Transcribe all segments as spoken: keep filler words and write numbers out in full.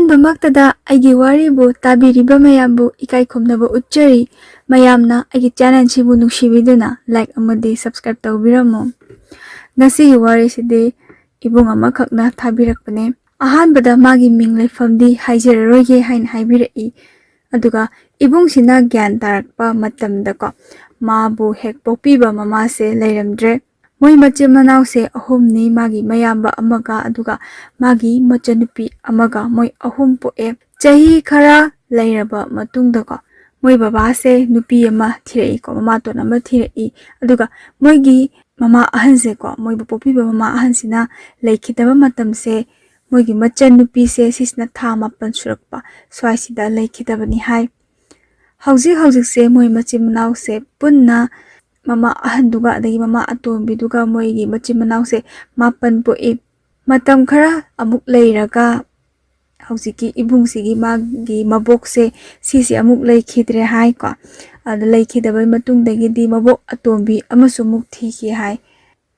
ꯑꯍꯥꯟꯕꯃꯛꯇꯗ ꯑꯩꯒꯤ ꯋꯥꯔꯤꯕꯨ ꯇꯥꯕꯤꯔꯤꯕ ꯃꯌꯥꯝꯕꯨ ꯏꯀꯥꯏ ꯈꯨꯝꯅꯕ ꯎꯠꯆꯔꯤ꯫ ꯃꯌꯥꯝꯅ ꯑꯩꯒꯤ ꯆꯦꯅꯦꯜꯁꯤꯕꯨ ꯅꯨꯡꯁꯤꯕꯤꯗꯨꯅ ꯂꯥꯏꯛ ꯑꯃꯗꯤ ꯁꯕꯁꯀ꯭ꯔꯥꯏꯕ ꯇꯧꯕꯤꯔꯝꯃꯨ꯫ ꯉꯁꯤꯒꯤ ꯋꯥꯔꯤꯁꯤꯗꯤ ꯏꯕꯨꯡ ꯑꯃꯈꯛꯅ ꯊꯥꯕꯤꯔꯛꯄꯅꯦ꯫ ꯑꯍꯥꯟꯕꯗ ꯃꯥꯒꯤ ꯃꯤꯡ ꯂꯩꯐꯝꯗꯤ ꯍꯥꯏꯖꯔꯔꯣꯏꯒꯦ ꯍꯥꯏꯅ ꯍꯥꯏꯕꯤꯔꯛꯏ꯫ ꯑꯗꯨꯒ ꯏꯕꯨꯡꯁꯤꯅ ꯒ꯭ꯌꯥꯟ ꯇꯥꯔꯛꯄ ꯃꯇꯝꯗꯀꯣ, ꯃꯥꯕꯨ ꯍꯦꯛ ꯄꯣꯛꯄꯤꯕ ꯃꯃꯥꯁꯦ ꯂꯩꯔꯝꯗ꯭ꯔꯦ꯫ ꯃꯣꯏ ꯃꯆꯤꯟ ꯃꯅꯥꯎꯁꯦ ꯑꯍꯨꯝꯅꯤ, ꯃꯥꯒꯤ ꯃꯌꯥꯝꯕ ꯑꯃꯒ, ꯑꯗꯨꯒ ꯃꯥꯒꯤ ꯃꯆꯟꯅꯨꯄꯤ ꯑꯃꯒ, ꯃꯣꯏ ꯑꯍꯨꯝ ꯄꯣꯛꯑꯦ꯫ ꯆꯍꯤ ꯈꯔ ꯂꯩꯔꯕ ꯃꯇꯨꯡꯗꯀꯣ, ꯃꯣꯏ ꯕꯕꯥꯁꯦ ꯅꯨꯄꯤ ꯑꯃ ꯊꯤꯔꯛꯏꯀꯣ, ꯃꯃꯥꯇꯣꯟ ꯑꯃ ꯊꯤꯔꯛꯏ꯫ ꯑꯗꯨꯒ ꯃꯣꯏꯒꯤ ꯃꯃꯥ ꯑꯍꯟꯁꯦꯀꯣ, ꯃꯣꯏꯕꯨ ꯄꯣꯛꯄꯤꯕ ꯃꯃꯥ ꯑꯍꯟꯁꯤꯅ ꯂꯩꯈꯤꯗꯕ ꯃꯇꯝꯁꯦ, ꯃꯣꯏꯒꯤ ꯃꯆꯟꯅꯨꯄꯤꯁꯦ ꯁꯤꯁꯤꯅ ꯊꯥ ꯃꯥꯄꯟ ꯁꯨꯔꯛꯄ ꯁ꯭ꯋꯥꯏꯁꯤꯗ ꯂꯩꯈꯤꯗꯕꯅꯤ ꯍꯥꯏ꯫ ꯍꯧꯖꯤꯛ ꯍꯧꯖꯤꯛꯁꯦ ꯃꯣꯏ ꯃꯆꯤꯟ ꯃꯅꯥꯎꯁꯦ ꯄꯨꯟꯅ ꯃꯃꯥ ꯑꯍꯟꯗꯨꯒ ꯑꯗꯒꯤ ꯃꯃꯥ ꯑꯇꯣꯝꯕꯤꯗꯨꯒ ꯃꯣꯏꯒꯤ ꯃꯆꯤꯟ ꯃꯅꯥꯎꯁꯦ ꯃꯥꯄꯟ ꯄꯣꯛꯏ꯫ ꯃꯇꯝ ꯈꯔ ꯑꯃꯨꯛ ꯂꯩꯔꯒ ꯍꯧꯖꯤꯛꯀꯤ ꯏꯕꯨꯡꯁꯤꯒꯤ ꯃꯥꯒꯤ ꯃꯕꯣꯛꯁꯦ ꯁꯤꯁꯦ ꯑꯃꯨꯛ ꯂꯩꯈꯤꯗ꯭ꯔꯦ ꯍꯥꯏꯀꯣ꯫ ꯑꯗ ꯂꯩꯈꯤꯗꯕꯩ ꯃꯇꯨꯡꯗꯒꯤꯗꯤ ꯃꯕꯣꯛ ꯑꯇꯣꯝꯕꯤ ꯑꯃꯁꯨ ꯑꯃꯨꯛ ꯊꯤꯈꯤ ꯍꯥꯏ꯫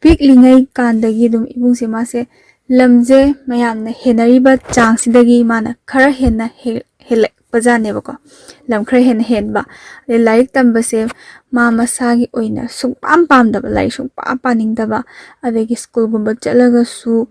ꯄꯤꯛꯂꯤꯉꯩ ꯀꯥꯟꯗꯒꯤ ꯑꯗꯨꯝ ꯏꯕꯨꯡꯁꯦ ꯃꯥꯁꯦ ꯂꯝꯁꯦ ꯃꯌꯥꯝꯅ ꯍꯦꯟꯅꯔꯤꯕ ꯆꯥꯡꯁꯤꯗꯒꯤ ꯃꯥꯅ ꯈꯔ ꯍꯦꯟꯅ ꯍꯦꯜꯂꯛꯄꯖꯥꯠꯅꯦꯕꯀꯣ꯫ ꯂꯝ ꯈꯔ ꯍꯦꯟꯅ ꯍꯦꯟꯕ꯫ ꯑꯗꯩ ꯂꯥꯏꯔꯤꯛ ꯇꯝꯕꯁꯦ ꯃꯥ ꯃꯁꯥꯒꯤ ꯑꯣꯏꯅ ꯁꯨꯡꯄꯥꯝ ꯄꯥꯝꯗꯕ, ꯂꯥꯏꯔꯤꯛ ꯁꯨꯡꯄꯥꯝ ꯄꯥꯅꯤꯡꯗꯕ, ꯑꯗꯒꯤ ꯁ꯭ꯀꯨꯜꯒꯨꯝꯕ ꯆꯠꯂꯒꯁꯨ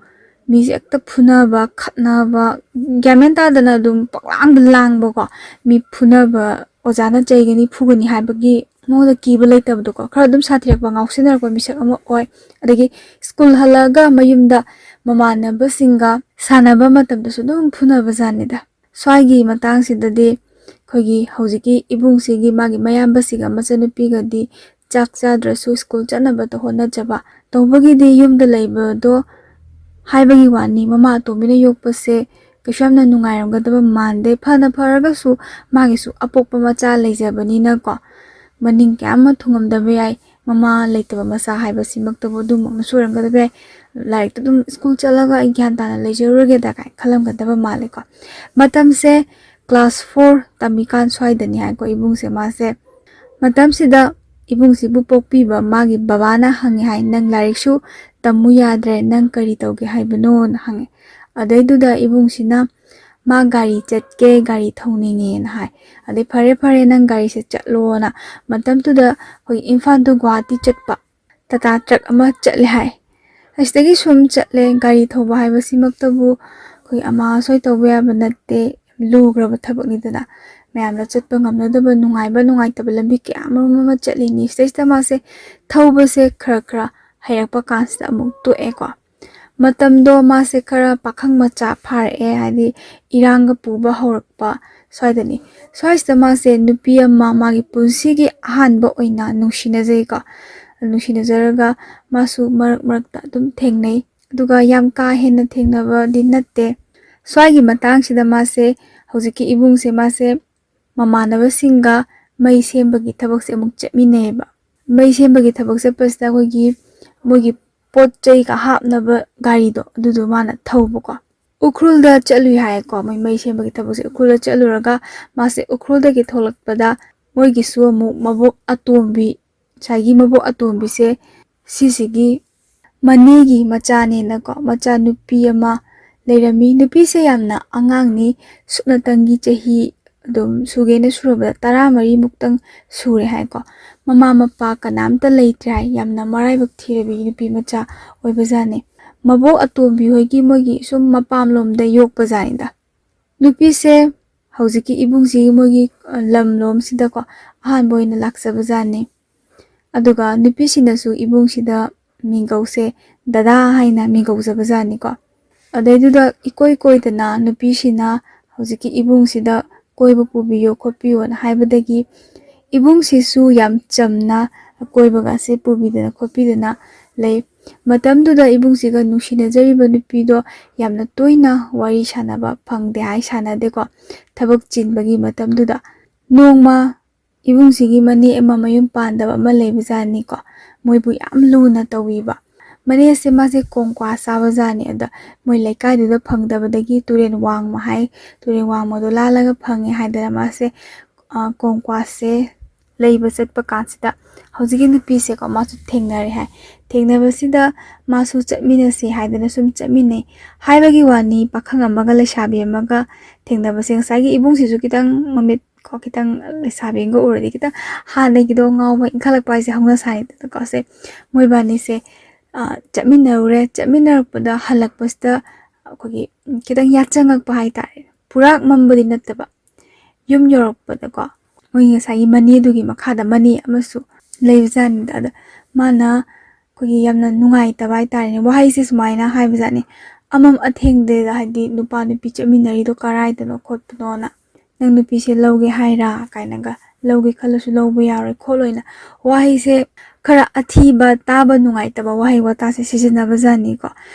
ꯃꯤꯁꯦ ꯍꯦꯛꯇ ꯐꯨꯅꯕ, ꯈꯠꯅꯕ, ꯒ꯭ꯌꯥꯟ ꯃꯦꯟ ꯇꯥꯗꯅ ꯑꯗꯨꯝ ꯄꯪꯂꯥꯡꯗ ꯂꯥꯡꯕꯀꯣ꯫ ꯃꯤ ꯐꯨꯅꯕ, ꯑꯣꯖꯥꯅ ꯆꯩꯒꯅꯤ, ꯐꯨꯒꯅꯤ ꯍꯥꯏꯕꯒꯤ ꯃꯉꯣꯟꯗ ꯀꯤꯕ ꯂꯩꯇꯕꯗꯣꯀꯣ꯫ ꯈꯔ ꯑꯗꯨꯝ ꯁꯥꯊꯤꯔꯛꯄ, ꯉꯥꯎꯁꯤꯟꯅꯔꯛꯄ ꯃꯤꯁꯛ ꯑꯃ ꯑꯣꯏ꯫ ꯑꯗꯒꯤ ꯁ꯭ꯀꯨꯜ ꯍꯜꯂꯛꯑꯒ ꯃꯌꯨꯝꯗ ꯃꯃꯥꯟꯅꯕꯁꯤꯡꯒ ꯁꯥꯟꯅꯕ ꯃꯇꯝꯗꯁꯨ ꯑꯗꯨꯝ ꯐꯨꯅꯕꯖꯥꯠꯅꯤꯗ꯫ ꯁ꯭ꯋꯥꯏꯒꯤ ꯃꯇꯥꯡꯁꯤꯗꯗꯤ ꯑꯩꯈꯣꯏꯒꯤ ꯍꯧꯖꯤꯛꯀꯤ ꯏꯕꯨꯡꯁꯤꯒꯤ ꯃꯥꯒꯤ ꯃꯌꯥꯝꯕꯁꯤꯒ ꯃꯆꯟꯅꯨꯄꯤꯒꯗꯤ ꯆꯥꯛ ꯆꯥꯗ꯭ꯔꯁꯨ ꯁ꯭ꯀꯨꯜ ꯆꯠꯅꯕꯗ ꯍꯣꯠꯅꯖꯕ꯫ ꯇꯧꯕꯒꯤꯗꯤ ꯌꯨꯝꯗ ꯂꯩꯕꯗꯣ ꯍꯥꯏꯕꯒꯤ ꯋꯥꯅꯤ, ꯃꯃꯥ ꯑꯇꯣꯝꯕꯤꯅ ꯌꯣꯛꯄꯁꯦ ꯀꯩꯁꯨ ꯌꯥꯝꯅ ꯅꯨꯡꯉꯥꯏꯔꯝꯒꯗꯕ ꯃꯥꯟꯗꯦ꯫ ꯐꯅ ꯐꯔꯒꯁꯨ ꯃꯥꯒꯤꯁꯨ ꯑꯄꯣꯛꯄ ꯃꯆꯥ ꯂꯩꯖꯕꯅꯤꯅꯀꯣ, ꯃꯅꯤꯡ ꯀꯌꯥ ꯑꯃ ꯊꯨꯡꯉꯝꯗꯕ ꯌꯥꯏ꯫ ꯃꯃꯥ ꯂꯩꯇꯕ ꯃꯆꯥ ꯍꯥꯏꯕꯁꯤꯃꯛꯇꯕꯨ ꯑꯗꯨꯃꯛꯅꯁꯨ ꯑꯣꯏꯔꯝꯒꯗꯕ ꯌꯥꯏ꯫ ꯂꯥꯏꯔꯤꯛꯇ ꯑꯗꯨꯝ ꯁ꯭ꯀꯨꯜ ꯆꯠꯂꯒ ꯑꯩ ꯒ꯭ꯌꯥꯟ ꯇꯥꯅ ꯂꯩꯖꯔꯨꯔꯒꯦꯗ ꯀꯥꯏꯅ ꯈꯜꯂꯝꯒꯗꯕ ꯃꯥꯜꯂꯦꯀꯣ꯫ ꯃꯇꯝꯁꯦ ꯀ꯭ꯂꯥꯁ ꯐꯣꯔ ꯇꯝꯃꯤꯀꯥꯟ ꯁ꯭ꯋꯥꯏꯗꯅꯤ ꯍꯥꯏꯀꯣ ꯏꯕꯨꯡꯁꯦ ꯃꯥꯁꯦ꯫ ꯃꯇꯝꯁꯤꯗ ꯏꯕꯨꯡꯁꯤꯕꯨ ꯄꯣꯛꯄꯤꯕ ꯃꯥꯒꯤ ꯕꯕꯥꯅ ꯍꯪꯉꯦ ꯍꯥꯏ, "ꯅꯪ ꯂꯥꯏꯔꯤꯛꯁꯨ ꯇꯝꯃꯨ ꯌꯥꯗ꯭ꯔꯦ, ꯅꯪ ꯀꯔꯤ ꯇꯧꯒꯦ ꯍꯥꯏꯕꯅꯣꯅ?" ꯍꯪꯉꯦ꯫ ꯑꯗꯩꯗꯨꯗ ꯏꯕꯨꯡꯁꯤꯅ, ꯃꯥ ꯒꯥꯔꯤ ꯆꯠꯀꯦ, ꯒꯥꯔꯤ ꯊꯧꯅꯤꯡꯉꯦꯅ ꯍꯥꯏ꯫ ꯑꯗꯩ "ꯐꯔꯦ ꯐꯔꯦ, ꯅꯪ ꯒꯥꯔꯤꯁꯦ ꯆꯠꯂꯣꯅ", ꯃꯇꯝꯗꯨꯗ ꯑꯩꯈꯣꯏ ꯏꯝꯐꯥꯜ to ꯒꯨꯋꯥꯍꯥꯇꯤ ꯆꯠꯄ ꯇꯥꯇꯥ ꯇ꯭ꯔꯛ ꯑꯃ ꯆꯠꯂꯦ ꯍꯥꯏ꯫ ꯑꯁꯤꯗꯒꯤ ꯁꯨꯝ ꯆꯠꯂꯦ꯫ ꯒꯥꯔꯤ ꯊꯧꯕ ꯍꯥꯏꯕꯁꯤꯃꯛꯇꯕꯨ ꯑꯩꯈꯣꯏ ꯑꯃꯥꯡ ꯑꯁꯣꯏ ꯇꯧꯕ ꯌꯥꯕ ꯅꯠꯇꯦ, ꯂꯨꯈ꯭ꯔꯕ ꯊꯕꯛꯅꯤꯗꯅ꯫ ꯃꯌꯥꯝꯅ ꯆꯠꯄ ꯉꯝꯅꯗꯕ, ꯅꯨꯡꯉꯥꯏꯕ ꯅꯨꯡꯉꯥꯏꯇꯕ ꯂꯝꯕꯤ ꯀꯌꯥ ꯃꯔꯨꯝ ꯑꯃ ꯆꯠꯂꯤꯅꯤ꯫ ꯁꯤꯗꯩꯁꯤꯗ ꯃꯥꯁꯦ ꯊꯧꯕꯁꯦ ꯈꯔ ꯈꯔ ꯍꯩꯔꯛꯄ ꯀꯥꯟꯁꯤꯗ ꯑꯃꯨꯛ ꯇꯣꯛꯑꯦꯀꯣ꯫ ꯃꯇꯝꯗꯣ ꯃꯥꯁꯦ ꯈꯔ ꯄꯥꯈꯪ ꯃꯆꯥ ꯐꯥꯔꯛꯑꯦ, ꯍꯥꯏꯗꯤ ꯏꯔꯥꯡꯒ ꯄꯨꯕ ꯍꯧꯔꯛꯄ ꯁ꯭ꯋꯥꯏꯗꯅꯤ꯫ ꯁ꯭ꯋꯥꯏꯁꯤꯗ ꯃꯥꯁꯦ ꯅꯨꯄꯤ ꯑꯃ ꯃꯥꯒꯤ ꯄꯨꯟꯁꯤꯒꯤ ꯑꯍꯥꯟꯕ ꯑꯣꯏꯅ ꯅꯨꯡꯁꯤꯅꯖꯩꯀꯣ꯫ ꯅꯨꯡꯁꯤꯅꯖꯔꯒ ꯃꯥꯁꯨ ꯃꯔꯛ ꯃꯔꯛꯇ ꯑꯗꯨꯝ ꯊꯦꯡꯅꯩ, ꯑꯗꯨꯒ ꯌꯥꯝ ꯀꯥ ꯍꯦꯟꯅ ꯊꯦꯡꯅꯕꯗꯤ ꯅꯠꯇꯦ꯫ ꯁ꯭ꯋꯥꯏꯒꯤ ꯃꯇꯥꯡꯁꯤꯗ ꯃꯥꯁꯦ, ꯍꯧꯖꯤꯛꯀꯤ ꯏꯕꯨꯡꯁꯦ ꯃꯥꯁꯦ ꯃꯃꯥꯟꯅꯕꯁꯤꯡꯒ ꯃꯩ ꯁꯦꯝꯕꯒꯤ ꯊꯕꯛꯁꯦ ꯑꯃꯨꯛ ꯆꯠꯃꯤꯟꯅꯩꯌꯦꯕ꯫ ꯃꯩ ꯁꯦꯝꯕꯒꯤ ꯊꯕꯛ ꯆꯠꯄꯁꯤꯗ ꯑꯩꯈꯣꯏꯒꯤ ꯃꯣꯏꯒꯤ ꯄꯣꯠ ꯆꯩꯒ ꯍꯥꯞꯅꯕ ꯒꯥꯔꯤꯗꯣ, ꯑꯗꯨꯗꯣ ꯃꯥꯅ ꯊꯧꯕꯀꯣ꯫ ꯎꯈ꯭ꯔꯨꯜꯗ ꯆꯠꯂꯨꯏ ꯍꯥꯏꯌꯦꯀꯣ, ꯃꯣꯏ ꯃꯩ ꯁꯦꯝꯕꯒꯤ ꯊꯕꯛꯁꯦ ꯎꯈ꯭ꯔꯨꯜꯗ ꯆꯠꯂꯨꯔꯒ ꯃꯥꯁꯦ ꯎꯈ꯭ꯔꯨꯜꯗꯒꯤ ꯊꯣꯛꯂꯛꯄꯗ ꯃꯣꯏꯒꯤꯁꯨ ꯑꯃꯨꯛ ꯃꯕꯣꯛ ꯑꯇꯣꯝꯕꯤ, ꯉꯁꯥꯏꯒꯤ ꯃꯕꯣꯛ ꯑꯇꯣꯝꯕꯤꯁꯦ ꯁꯤꯁꯤꯒꯤ ꯃꯅꯦꯒꯤ ꯃꯆꯥꯅꯦꯅꯀꯣ, ꯃꯆꯥ ꯅꯨꯄꯤ ꯑꯃ ꯂꯩꯔꯝꯃꯤ꯫ ꯅꯨꯄꯤꯁꯦ ꯌꯥꯝꯅ ꯑꯉꯥꯡꯅꯤ, ꯁꯨꯞꯅꯇꯪꯒꯤ ꯆꯍꯤ ꯑꯗꯨꯝ ꯁꯨꯒꯦꯅ ꯁꯨꯔꯕꯗ ꯇꯔꯥꯃꯔꯤ ꯃꯨꯛꯇꯪ ꯁꯨꯔꯦ ꯍꯥꯏꯀꯣ꯫ ꯃꯃꯥ ꯃꯄꯥ ꯀꯅꯥꯝꯇ ꯂꯩꯇ꯭ꯔꯦ ꯍꯥꯏ, ꯌꯥꯝꯅ ꯃꯔꯥꯏꯕꯛ ꯊꯤꯔꯕꯤ ꯅꯨꯄꯤ ꯃꯆꯥ ꯑꯣꯏꯕꯖꯥꯠꯅꯤ꯫ ꯃꯕꯣꯛ ꯑꯇꯣꯝꯕꯤ ꯍꯣꯏꯒꯤ ꯃꯣꯏꯒꯤ ꯁꯨꯝ ꯃꯄꯥꯝꯂꯣꯝꯗ ꯌꯣꯛꯄꯖꯥꯠꯅꯤꯗ꯫ ꯅꯨꯄꯤꯁꯦ ꯍꯧꯖꯤꯛꯀꯤ ꯏꯕꯨꯡꯁꯤꯒꯤ ꯃꯣꯏꯒꯤ, ꯑ, ꯂꯝꯂꯣꯝꯁꯤꯗꯀꯣ ꯑꯍꯥꯟꯕ ꯑꯣꯏꯅ ꯂꯥꯛꯆꯕꯖꯥꯠꯅꯤ꯫ ꯑꯗꯨꯒ ꯅꯨꯄꯤꯁꯤꯅꯁꯨ ꯏꯕꯨꯡꯁꯤꯗ ꯃꯤꯡꯒꯧꯁꯦ ꯗꯗꯥ ꯍꯥꯏꯅ ꯃꯤꯡꯒꯧꯖꯕꯖꯥꯠꯅꯤꯀꯣ꯫ ꯑꯗꯩꯗꯨꯗ ꯏꯀꯣꯏ ꯀꯣꯏꯗꯅ ꯅꯨꯄꯤꯁꯤꯅ ꯍꯧꯖꯤꯛꯀꯤ ꯏꯕꯨꯡꯁꯤꯗ ꯀꯣꯏꯕ ꯄꯨꯕꯤꯌꯣ ꯈꯣꯠꯄꯤꯌꯣꯅ ꯍꯥꯏꯕꯗꯒꯤ ꯏꯕꯨꯡꯁꯤꯁꯨ ꯌꯥꯝ ꯆꯝꯅ ꯀꯣꯏꯕꯒꯁꯦ ꯄꯨꯕꯤꯗꯅ ꯈꯣꯠꯄꯤꯗꯅ ꯂꯩ꯫ ꯃꯇꯝꯗꯨꯗ ꯏꯕꯨꯡꯁꯤꯒ ꯅꯨꯡꯁꯤꯅꯖꯔꯤꯕ ꯅꯨꯄꯤꯗꯣ ꯌꯥꯝꯅ ꯇꯣꯏꯅ ꯋꯥꯔꯤ ꯁꯥꯟꯅꯕ ꯐꯪꯗꯦ ꯍꯥꯏ, ꯁꯥꯟꯅꯗꯦꯀꯣ, ꯊꯕꯛ ꯆꯤꯟꯕꯒꯤ꯫ ꯃꯇꯝꯗꯨꯗ ꯅꯣꯡꯃ ꯏꯕꯨꯡꯁꯤꯒꯤ ꯃꯅꯦ ꯑꯃ ꯃꯌꯨꯝ ꯄꯥꯟꯗꯕ ꯑꯃ ꯂꯩꯕꯖꯥꯠꯅꯤꯀꯣ꯫ ꯃꯣꯏꯕꯨ ꯌꯥꯝ ꯂꯨꯅ ꯇꯧꯕꯤꯕ꯫ ꯃꯅꯦꯁꯦ ꯃꯥꯁꯦ ꯀꯣꯡꯀ꯭ꯋꯥ ꯆꯥꯕꯖꯥꯠꯅꯤ꯫ ꯑꯗ ꯃꯣꯏ ꯂꯩꯀꯥꯏꯗꯨꯗ ꯐꯪꯗꯕꯗꯒꯤ ꯇꯨꯔꯦꯟ ꯋꯥꯡꯃ ꯍꯥꯏ, ꯇꯨꯔꯦꯟ ꯋꯥꯡꯃꯗꯣ ꯂꯥꯜꯂꯒ ꯐꯪꯉꯦ ꯍꯥꯏꯗꯅ ꯃꯥꯁꯦ, ꯑ, ꯀꯣꯡꯀ꯭ꯋꯥꯁꯦ ꯂꯩꯕ ꯆꯠꯄ ꯀꯥꯟꯁꯤꯗ ꯍꯧꯖꯤꯛꯀꯤ ꯅꯨꯄꯤꯁꯦꯀꯣ, ꯃꯥꯁꯨ ꯊꯦꯡꯅꯔꯦ ꯍꯥꯏ꯫ ꯊꯦꯡꯅꯕꯁꯤꯗ ꯃꯥꯁꯨ ꯆꯠꯃꯤꯟꯅꯁꯤ ꯍꯥꯏꯗꯅ ꯁꯨꯝ ꯆꯠꯃꯤꯟꯅꯩ꯫ ꯍꯥꯏꯕꯒꯤ ꯋꯥꯅꯤ, ꯄꯥꯈꯪ ꯑꯃꯒ ꯂꯩꯁꯥꯕꯤ ꯑꯃꯒ ꯊꯦꯡꯅꯕꯁꯦ, ꯉꯁꯥꯏꯒꯤ ꯏꯕꯨꯡꯁꯤꯁꯨ ꯈꯤꯇꯪ ꯃꯃꯤꯠ ꯀꯣ, ꯈꯤꯇꯪ ꯂꯩꯁꯥꯕꯤ ꯑꯃꯒ ꯎꯔꯗꯤ ꯈꯤꯇꯪ ꯍꯥꯟꯅꯒꯤꯗꯣ ꯉꯥꯎꯕ ꯏꯟꯈꯠꯂꯛꯄ ꯍꯥꯏꯁꯦ ꯍꯧꯅ ꯁꯥꯅꯤꯗꯅꯀꯣ꯫ ꯁꯦ ꯃꯣꯏꯕꯥꯅꯤꯁꯦ, ꯑ, ꯆꯠꯃꯤꯟꯅꯔꯨꯔꯦ꯫ ꯆꯠꯃꯤꯟꯅꯔꯛꯄꯗ ꯍꯜꯂꯛꯄꯁꯤꯗ ꯑꯩꯈꯣꯏꯒꯤ ꯈꯤꯇꯪ ꯌꯥꯠꯆꯪꯉꯛꯄ ꯍꯥꯏꯇꯥꯔꯦ꯫ ꯄꯨꯔꯥ ꯃꯝꯕꯗꯤ ꯅꯠꯇꯕ꯫ ꯌꯨꯝ ꯌꯧꯔꯛꯄꯗꯀꯣ, ꯃꯣꯏ ꯉꯁꯥꯏꯒꯤ ꯃꯅꯦꯗꯨꯒꯤ ꯃꯈꯥꯗ ꯃꯅꯦ ꯑꯃꯁꯨ ꯂꯩꯕꯖꯥꯠꯅꯤꯗ꯫ ꯑꯗ ꯃꯥꯅ ꯑꯩꯈꯣꯏꯒꯤ ꯌꯥꯝꯅ ꯅꯨꯡꯉꯥꯏꯇꯕ ꯍꯥꯏꯇꯥꯔꯦꯅꯦ, ꯋꯥꯍꯩꯁꯦ ꯁꯨꯃꯥꯏꯅ ꯍꯥꯏꯕꯖꯥꯠꯅꯤ: "ꯑꯃꯝ ꯑꯊꯦꯡꯗꯗ, ꯍꯥꯏꯗꯤ ꯅꯨꯄꯥ ꯅꯨꯄꯤ ꯆꯠꯃꯤꯟꯅꯔꯤꯗꯣ ꯀꯔꯥꯏꯗꯅꯣ ꯈꯣꯠꯄꯅꯣꯅ, ꯅꯪ ꯅꯨꯄꯤꯁꯦ ꯂꯧꯒꯦ ꯍꯥꯏꯔꯥ?" ꯀꯥꯏꯅꯒ, "ꯂꯧꯒꯦ ꯈꯜꯂꯁꯨ ꯂꯧꯕ ꯌꯥꯔꯣꯏ ꯈꯣꯠꯂꯣꯏꯅ" ꯋꯥꯍꯩꯁꯦ ꯈꯔ ꯑꯊꯤꯕ, ꯇꯥꯕ ꯅꯨꯡꯉꯥꯏꯇꯕ ꯋꯥꯍꯩ ꯋꯥꯇꯥꯁꯦ ꯁꯤꯖꯤꯟꯅꯕꯖꯥꯠꯅꯤꯀꯣ꯫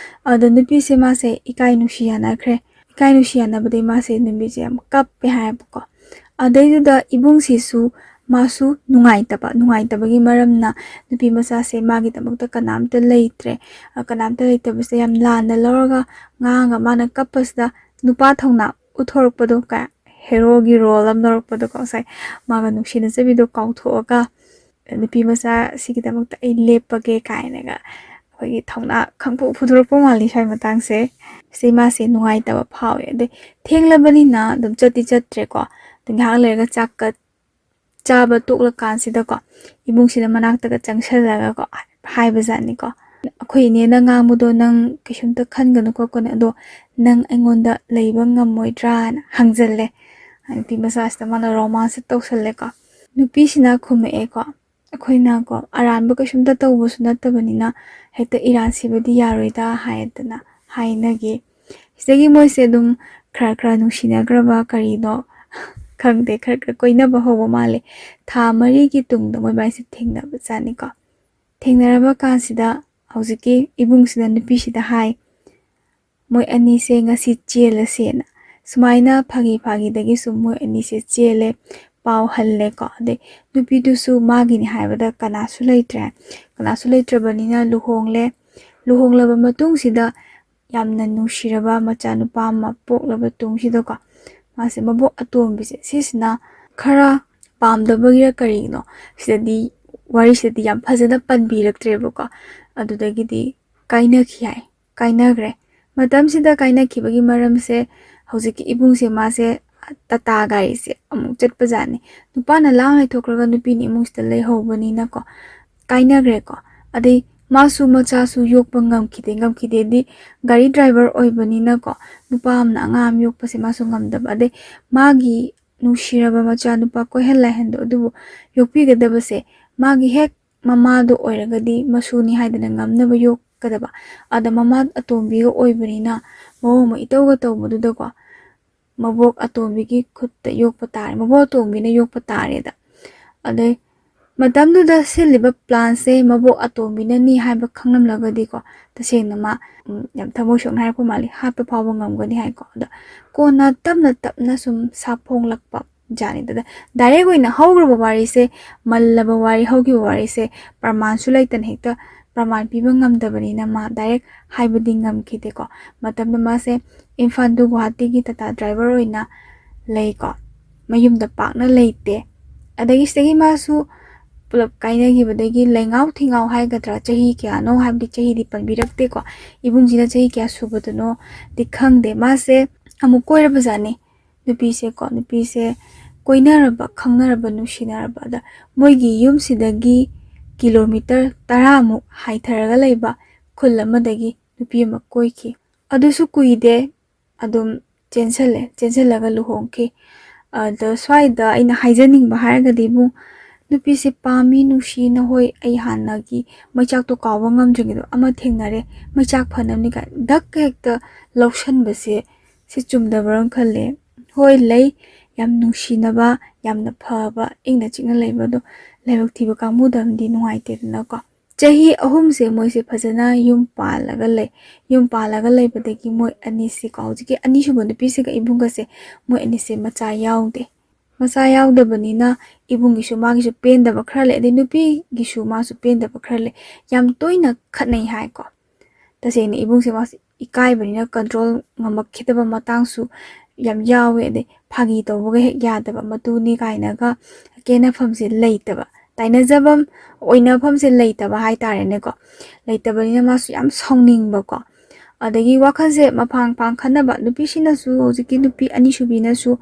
ꯑꯗꯣ ꯅꯨꯄꯤꯁꯦ ꯃꯥꯁꯦ ꯏꯀꯥꯏ ꯅꯨꯡꯁꯤ ꯌꯥꯅꯈ꯭ꯔꯦ꯫ ꯏꯀꯥꯏ ꯅꯨꯡꯁꯤ ꯌꯥꯅꯕꯗꯩ ꯃꯥꯁꯦ ꯅꯨꯄꯤꯁꯦ ꯌꯥꯝ ꯀꯞꯄꯦ ꯍꯥꯏꯌꯦꯕꯀꯣ꯫ ꯑꯗꯩꯗꯨꯗ ꯏꯕꯨꯡꯁꯤꯁꯨ ꯃꯥꯁꯨ ꯅꯨꯡꯉꯥꯏꯇꯕ, ꯅꯨꯡꯉꯥꯏꯇꯕꯒꯤ ꯃꯔꯝꯅ ꯅꯨꯄꯤ ꯃꯆꯥꯁꯦ ꯃꯥꯒꯤꯗꯃꯛꯇ ꯀꯅꯥꯝꯇ ꯂꯩꯇ꯭ꯔꯦ꯫ ꯑ, ꯀꯅꯥꯝꯇ ꯂꯩꯇꯕꯁꯦ ꯌꯥꯝ ꯂꯥꯟꯅ ꯂꯧꯔꯒ ꯉꯥꯡꯉꯒ ꯃꯥꯅ ꯀꯞꯄꯁꯤꯗ ꯅꯨꯄꯥ ꯊꯧꯅꯥ ꯎꯠꯊꯣꯔꯛꯄꯗꯣ, ꯀ-, ꯍꯦꯔꯣꯒꯤ ꯔꯣꯜ ꯑꯃ ꯂꯧꯔꯛꯄꯗꯣꯀꯣ, ꯉꯁꯥꯏ ꯃꯥꯒ ꯅꯨꯡꯁꯤꯅꯖꯕꯤꯗꯣ ꯀꯥꯎꯊꯣꯛꯑꯒ ꯅꯨꯄꯤ ꯃꯆꯥ ꯁꯤꯒꯤꯗꯃꯛꯇ ꯑꯩ ꯂꯦꯞꯄꯒꯦ ꯀꯥꯏꯅꯒ ꯑꯩꯈꯣꯏꯒꯤ ꯊꯧꯅꯥ ꯈꯪꯐꯨ ꯐꯨꯗꯣꯔꯛꯄ ꯃꯥꯜꯂꯤ ꯁ꯭ꯋꯥꯏ ꯃꯇꯥꯡꯁꯦ꯫ ꯁꯤ ꯃꯥꯁꯦ ꯅꯨꯡꯉꯥꯏꯇꯕ ꯐꯥꯎꯋꯦ꯫ ꯑꯗꯩ ꯊꯦꯡꯂꯕꯅꯤꯅ ꯑꯗꯨꯝ ꯆꯠꯇꯤ ꯆꯠꯇ꯭ꯔꯦꯀꯣ꯫ ꯑꯗꯨ ꯉꯥꯏꯍꯥꯛ ꯂꯩꯔꯒ ꯆꯥꯛꯀ ꯆꯥꯕ ꯇꯣꯛꯂꯀꯥꯟꯁꯤꯗꯀꯣ, ꯏꯕꯨꯡꯁꯤꯅ ꯃꯅꯥꯛꯇꯒ ꯆꯪꯁꯜꯂꯒꯀꯣ ꯍꯥꯏꯕꯖꯥꯠꯅꯤꯀꯣ, "ꯑꯩꯈꯣꯏ ꯏꯅꯦꯅ ꯉꯥꯡꯕꯗꯣ ꯅꯪ ꯀꯩꯁꯨꯝꯇ ꯈꯟꯒꯅꯨ ꯈꯣꯠꯀꯅꯨ, ꯑꯗꯣ ꯅꯪ ꯑꯩꯉꯣꯟꯗ ꯂꯩꯕ ꯉꯝꯃꯣꯏꯗ꯭ꯔꯥꯅ?" ꯍꯪꯖꯜꯂꯦ꯫ ꯅꯨꯄꯤ ꯃꯆꯥꯁꯤꯗ ꯃꯥꯅ ꯔꯣꯃꯥꯟꯁ ꯇꯧꯁꯜꯂꯦꯀꯣ꯫ ꯅꯨꯄꯤꯁꯤꯅ ꯈꯨꯝꯃꯛꯑꯦꯀꯣ, "ꯑꯩꯈꯣꯏꯅꯀꯣ ꯑꯔꯥꯟꯕ ꯀꯩꯁꯨꯝꯇ ꯇꯧꯕꯁꯨ ꯅꯠꯇꯕꯅꯤꯅ ꯍꯦꯛꯇ ꯏꯔꯥꯟ ꯁꯤꯕꯗꯤ ꯌꯥꯔꯣꯏꯗ" ꯍꯥꯏꯗꯅ ꯍꯥꯏꯅꯈꯤ꯫ ꯁꯤꯗꯒꯤ ꯃꯣꯏꯁꯦ ꯑꯗꯨꯝ ꯈꯔ ꯈꯔ ꯅꯨꯡꯁꯤꯅꯈ꯭ꯔꯕ ꯀꯔꯤꯅꯣ ꯈꯪꯗꯦ, ꯈꯔ ꯈꯔ ꯀꯣꯏꯅꯕ ꯍꯧꯕ ꯃꯥꯜꯂꯦ꯫ ꯊꯥ ꯃꯔꯤꯒꯤ ꯇꯨꯡꯗ ꯃꯣꯏꯕꯥꯏꯁꯦ ꯊꯦꯡꯅꯕ ꯖꯥꯠꯅꯤꯀꯣ꯫ ꯊꯦꯡꯅꯔꯕ ꯀꯥꯟꯁꯤꯗ ꯍꯧꯖꯤꯛꯀꯤ ꯏꯕꯨꯡꯁꯤꯅ ꯅꯨꯄꯤꯁꯤꯗ ꯍꯥꯏ, ꯃꯣꯏ ꯑꯅꯤꯁꯦ ꯉꯁꯤ ꯆꯦꯜꯂꯁꯦꯅ꯫ ꯁꯨꯃꯥꯏꯅ ꯐꯥꯒꯤ ꯐꯥꯒꯤꯗꯒꯤ ꯁꯨꯝ ꯃꯣꯏ ꯑꯅꯤꯁꯦ ꯆꯦꯜꯂꯦ, ꯄꯥꯎ ꯍꯜꯂꯦꯀꯣ꯫ ꯑꯗꯩ ꯅꯨꯄꯤꯗꯨꯁꯨ ꯃꯥꯒꯤꯅꯤ ꯍꯥꯏꯕꯗ ꯀꯅꯥꯁꯨ ꯂꯩꯇ꯭ꯔꯦ꯫ ꯀꯅꯥꯁꯨ ꯂꯩꯇ꯭ꯔꯕꯅꯤꯅ ꯂꯨꯍꯣꯡꯂꯦ꯫ ꯂꯨꯍꯣꯡꯂꯕ ꯃꯇꯨꯡꯁꯤꯗ ꯌꯥꯝꯅ ꯅꯨꯡꯁꯤꯔꯕ ꯃꯆꯥꯅꯨꯄꯥ ꯑꯃ ꯄꯣꯛꯂꯕ ꯇꯨꯡꯁꯤꯗꯀꯣ, ꯃꯥꯁꯦ ꯃꯕꯣꯛ ꯑꯇꯣꯝꯕꯤꯁꯦ ꯁꯤꯁꯤꯅ ꯈꯔ ꯄꯥꯝꯗꯕꯒꯤꯔ ꯀꯔꯤꯒꯤꯅꯣ, ꯁꯤꯗꯗꯤ, ꯋꯥꯔꯤꯁꯤꯗꯗꯤ ꯌꯥꯝ ꯐꯖꯅ ꯄꯟꯕꯤꯔꯛꯇ꯭ꯔꯦꯕꯀꯣ꯫ ꯑꯗꯨꯗꯒꯤꯗꯤ ꯀꯥꯏꯅꯈꯤ ꯍꯥꯏ, ꯀꯥꯏꯅꯈ꯭ꯔꯦ꯫ ꯃꯇꯝꯁꯤꯗ ꯀꯥꯏꯅꯈꯤꯕꯒꯤ ꯃꯔꯝꯁꯦ, ꯍꯧꯖꯤꯛꯀꯤ ꯏꯕꯨꯡꯁꯦ, ꯃꯥꯁꯦ ꯇꯥꯇꯥ ꯒꯥꯔꯤꯁꯦ ꯑꯃꯨꯛ ꯆꯠꯄꯖꯥꯠꯅꯤ꯫ ꯅꯨꯄꯥꯅ ꯂꯥꯡ ꯂꯩꯊꯣꯛꯈ꯭ꯔꯒ ꯅꯨꯄꯤꯅ ꯏꯃꯨꯡꯁꯤꯗ ꯂꯩꯍꯧꯕꯅꯤꯅꯀꯣ, ꯀꯥꯏꯅꯈ꯭ꯔꯦꯀꯣ꯫ ꯑꯗꯩ ꯃꯥꯁꯨ ꯃꯆꯥꯁꯨ ꯌꯣꯛꯄ ꯉꯝꯈꯤꯗꯦ꯫ ꯉꯝꯈꯤꯗꯦꯗꯤ, ꯒꯥꯔꯤ ꯗ꯭ꯔꯥꯏꯚꯔ ꯑꯣꯏꯕꯅꯤꯅꯀꯣ, ꯅꯨꯄꯥ ꯑꯃꯅ ꯑꯉꯥꯡ ꯑꯃ ꯌꯣꯛꯄꯁꯦ ꯃꯥꯁꯨ ꯉꯝꯗꯕ꯫ ꯑꯗꯩ ꯃꯥꯒꯤ ꯅꯨꯡꯁꯤꯔꯕ ꯃꯆꯥꯅꯨꯄꯥ ꯀꯣꯏꯍꯟ ꯂꯥꯏꯍꯟꯗꯣ ꯑꯗꯨꯕꯨ ꯌꯣꯛꯄꯤꯒꯗꯕꯁꯦ, ꯃꯥꯒꯤ ꯍꯦꯛ ꯃꯃꯥꯗꯣ ꯑꯣꯏꯔꯒꯗꯤ ꯃꯁꯨꯅꯤ ꯍꯥꯏꯗꯅ ꯉꯝꯅꯕ ꯌꯣꯛꯀꯗꯕ꯫ ꯑꯗ ꯃꯃꯥ ꯑꯇꯣꯝꯕꯤꯒ ꯑꯣꯏꯕꯅꯤꯅ, ꯃꯑꯣꯡ ꯑꯃ ꯏꯇꯧꯒ ꯇꯧꯕꯗꯨꯗꯀꯣ, ꯃꯕꯣꯛ ꯑꯇꯣꯝꯕꯤꯒꯤ ꯈꯨꯠꯇ ꯌꯣꯛꯄ ꯇꯥꯔꯦ, ꯃꯕꯣꯛ ꯑꯇꯣꯝꯕꯤꯅ ꯌꯣꯛꯄ ꯇꯥꯔꯦꯗ꯫ ꯑꯗꯩ ꯃꯇꯝꯗꯨꯗ ꯁꯤꯜꯂꯤꯕ ꯄ꯭ꯂꯥꯟꯁꯦ ꯃꯕꯣꯛ ꯑꯇꯣꯝꯕꯤꯅꯅꯤ ꯍꯥꯏꯕ ꯈꯪꯂꯝꯂꯒꯗꯤꯀꯣ, ꯇꯁꯦꯡꯅ ꯃꯥ, ꯎꯝ, ꯌꯥꯝ ꯊꯃꯣꯏ ꯁꯣꯛꯅ ꯍꯥꯏꯔꯛꯄ ꯃꯥꯜꯂꯤ, ꯍꯥꯠꯄ ꯐꯥꯎꯕ ꯉꯝꯒꯅꯤ ꯍꯥꯏꯀꯣ꯫ ꯑꯗꯣ ꯀꯣꯟꯅ ꯇꯞꯅ ꯇꯞꯅ ꯁꯨꯝ ꯁꯥꯐꯣꯡꯂꯛꯄ ꯖꯥꯠꯅꯤꯗ꯫ ꯗꯥꯏꯔꯦꯛ ꯑꯣꯏꯅ ꯍꯧꯈ꯭ꯔꯕ ꯋꯥꯔꯤꯁꯦ, ꯃꯜꯂꯕ ꯋꯥꯔꯤ, ꯍꯧꯈꯤꯕ ꯋꯥꯔꯤꯁꯦ ꯄ꯭ꯔꯃꯥꯟꯁꯨ ꯂꯩꯇꯅ ꯍꯦꯛꯇ ꯄ꯭ꯔꯃꯥꯟ ꯄꯤꯕ ꯉꯝꯗꯕꯅꯤꯅ ꯃꯥ ꯗꯥꯏꯔꯦꯛ ꯍꯥꯏꯕꯗꯤ ꯉꯝꯈꯤꯗꯦꯀꯣ꯫ ꯃꯇꯝꯗ ꯃꯥꯁꯦ ꯏꯝꯐꯥꯜ to ꯒꯨꯋꯥꯍꯥꯇꯤꯒꯤ ꯇꯥꯇꯥ ꯗ꯭ꯔꯥꯏꯚꯔ ꯑꯣꯏꯅ ꯂꯩꯀꯣ꯫ ꯃꯌꯨꯝꯗ ꯄꯥꯛꯅ ꯂꯩꯇꯦ꯫ ꯑꯗꯒꯤ ꯁꯤꯗꯒꯤ ꯃꯥꯁꯨ ꯄꯨꯂꯞ ꯀꯥꯏꯅꯈꯤꯕꯗꯒꯤ ꯂꯩꯉꯥꯎ ꯊꯤꯉꯥꯎ ꯍꯥꯏꯒꯗ꯭ꯔꯥ, ꯆꯍꯤ ꯀꯌꯥꯅꯣ ꯍꯥꯏꯕꯗꯤ ꯆꯍꯤꯗꯤ ꯄꯟꯕꯤꯔꯛꯇꯦꯀꯣ꯫ ꯏꯕꯨꯡꯁꯤꯅ ꯆꯍꯤ ꯀꯌꯥ ꯁꯨꯕꯗꯅꯣꯗꯤ ꯈꯪꯗꯦ꯫ ꯃꯥꯁꯦ ꯑꯃꯨꯛ ꯀꯣꯏꯔꯕꯖꯥꯠꯅꯤ꯫ ꯅꯨꯄꯤꯁꯦꯀꯣ, ꯅꯨꯄꯤꯁꯦ ꯀꯣꯏꯅꯔꯕ, ꯈꯪꯅꯔꯕ, ꯅꯨꯡꯁꯤꯅꯔꯕ, ꯑꯗ ꯃꯣꯏꯒꯤ ꯌꯨꯝꯁꯤꯗꯒꯤ ꯀꯤꯂꯣꯃꯤꯇꯔ ꯇꯔꯥꯃꯨꯛ ꯍꯥꯏꯊꯔꯒ ꯂꯩꯕ ꯈꯨꯜ ꯑꯃꯗꯒꯤ ꯅꯨꯄꯤ ꯑꯃ ꯀꯣꯏꯈꯤ꯫ ꯑꯗꯨꯁꯨ ꯀꯨꯏꯗꯦ, ꯑꯗꯨꯝ ꯆꯦꯟꯁꯜꯂꯦ, ꯆꯦꯟꯁꯜꯂꯒ ꯂꯨꯍꯣꯡꯈꯤ꯫ ꯑꯗ ꯁ꯭ꯋꯥꯏꯗ ꯑꯩꯅ ꯍꯥꯏꯖꯅꯤꯡꯕ ꯍꯥꯏꯔꯒꯗꯤ, ꯏꯕꯨꯡ, ꯅꯨꯄꯤꯁꯦ ꯄꯥꯝꯃꯤ, ꯅꯨꯡꯁꯤ, ꯅꯍꯣꯏ, ꯑꯩ ꯍꯥꯟꯅꯒꯤ ꯃꯩꯆꯥꯛꯇꯣ ꯀꯥꯎꯕ ꯉꯝꯗ꯭ꯔꯤꯉꯩꯗꯣ ꯑꯃ ꯊꯦꯡꯅꯔꯦ, ꯃꯩꯆꯥꯛ ꯐꯅꯕꯅꯤ ꯀꯥꯏꯅ ꯗꯛ ꯍꯦꯛꯇ ꯂꯧꯁꯟꯕꯁꯦ, ꯁꯤ ꯆꯨꯝꯗꯕ꯭ꯔꯥ ꯈꯜꯂꯦ꯫ ꯍꯣꯏ, ꯂꯩ, ꯌꯥꯝ ꯅꯨꯡꯁꯤꯅꯕ, ꯌꯥꯝꯅ ꯐꯕ, ꯏꯪꯅ ꯆꯤꯛꯅ ꯂꯩꯕꯗꯣ ꯂꯥꯏꯕꯛ ꯊꯤꯕ ꯀꯥꯡꯕꯨꯗ ꯑꯃꯗꯤ ꯅꯨꯡꯉꯥꯏꯇꯦꯗꯅꯀꯣ꯫ ꯆꯍꯤ ꯑꯍꯨꯝꯁꯦ ꯃꯣꯏꯁꯦ ꯐꯖꯅ ꯌꯨꯝ ꯄꯥꯜꯂꯒ ꯂꯩ꯫ ꯌꯨꯝ ꯄꯥꯜꯂꯒ ꯂꯩꯕꯗꯒꯤ ꯃꯣꯏ ꯑꯅꯤꯁꯤꯀꯣ, ꯍꯧꯖꯤꯛꯀꯤ ꯑꯅꯤꯁꯨꯕ ꯅꯨꯄꯤꯁꯤꯒ ꯏꯕꯨꯡꯒꯁꯦ, ꯃꯣꯏ ꯑꯅꯤꯁꯦ ꯃꯆꯥ ꯌꯥꯎꯗꯦ꯫ ꯃꯆꯥ ꯌꯥꯎꯗꯕꯅꯤꯅ ꯏꯕꯨꯡꯒꯤꯁꯨ ꯃꯥꯒꯤꯁꯨ ꯄꯦꯟꯗꯕ ꯈꯔ ꯂꯩ, ꯑꯗꯩ ꯅꯨꯄꯤꯒꯤꯁꯨ ꯃꯥꯁꯨ ꯄꯦꯟꯗꯕ ꯈꯔ ꯂꯩ꯫ ꯌꯥꯝ ꯇꯣꯏꯅ ꯈꯠꯅꯩ ꯍꯥꯏꯀꯣ꯫ ꯇꯁꯦꯡꯅ ꯏꯕꯨꯡꯁꯦ ꯃꯥꯁꯦ ꯏꯀꯥꯏꯕꯅꯤꯅ ꯀꯟꯇ꯭ꯔꯣꯜ ꯉꯝꯃꯛꯈꯤꯗꯕ ꯃꯇꯥꯡꯁꯨ ꯌꯥꯝ ꯌꯥꯎꯋꯦ꯫ ꯑꯗꯩ ꯐꯥꯒꯤ ꯇꯧꯕꯒ ꯍꯦꯛ ꯌꯥꯗꯕ, ꯃꯇꯨꯅꯤ ꯀꯥꯏꯅꯒ ꯀꯦꯅꯐꯝꯁꯦ ꯂꯩꯇꯕ, ꯇꯥꯏꯅꯖꯐꯝ, ꯑꯣꯏꯅꯐꯝꯁꯦ ꯂꯩꯇꯕ ꯍꯥꯏꯇꯥꯔꯦꯅꯦꯀꯣ꯫ ꯂꯩꯇꯕꯅꯤꯅ ꯃꯥꯁꯨ ꯌꯥꯝ ꯁꯥꯎꯅꯤꯡꯕꯀꯣ꯫ ꯑꯗꯒꯤ ꯋꯥꯈꯜꯁꯦ ꯃꯐꯥꯡ ꯐꯥꯡ ꯈꯟꯅꯕ, ꯅꯨꯄꯤꯁꯤꯅꯁꯨ, ꯍꯧꯖꯤꯛꯀꯤ ꯅꯨꯄꯤ ꯑꯅꯤꯁꯨꯕꯤꯅꯁꯨ,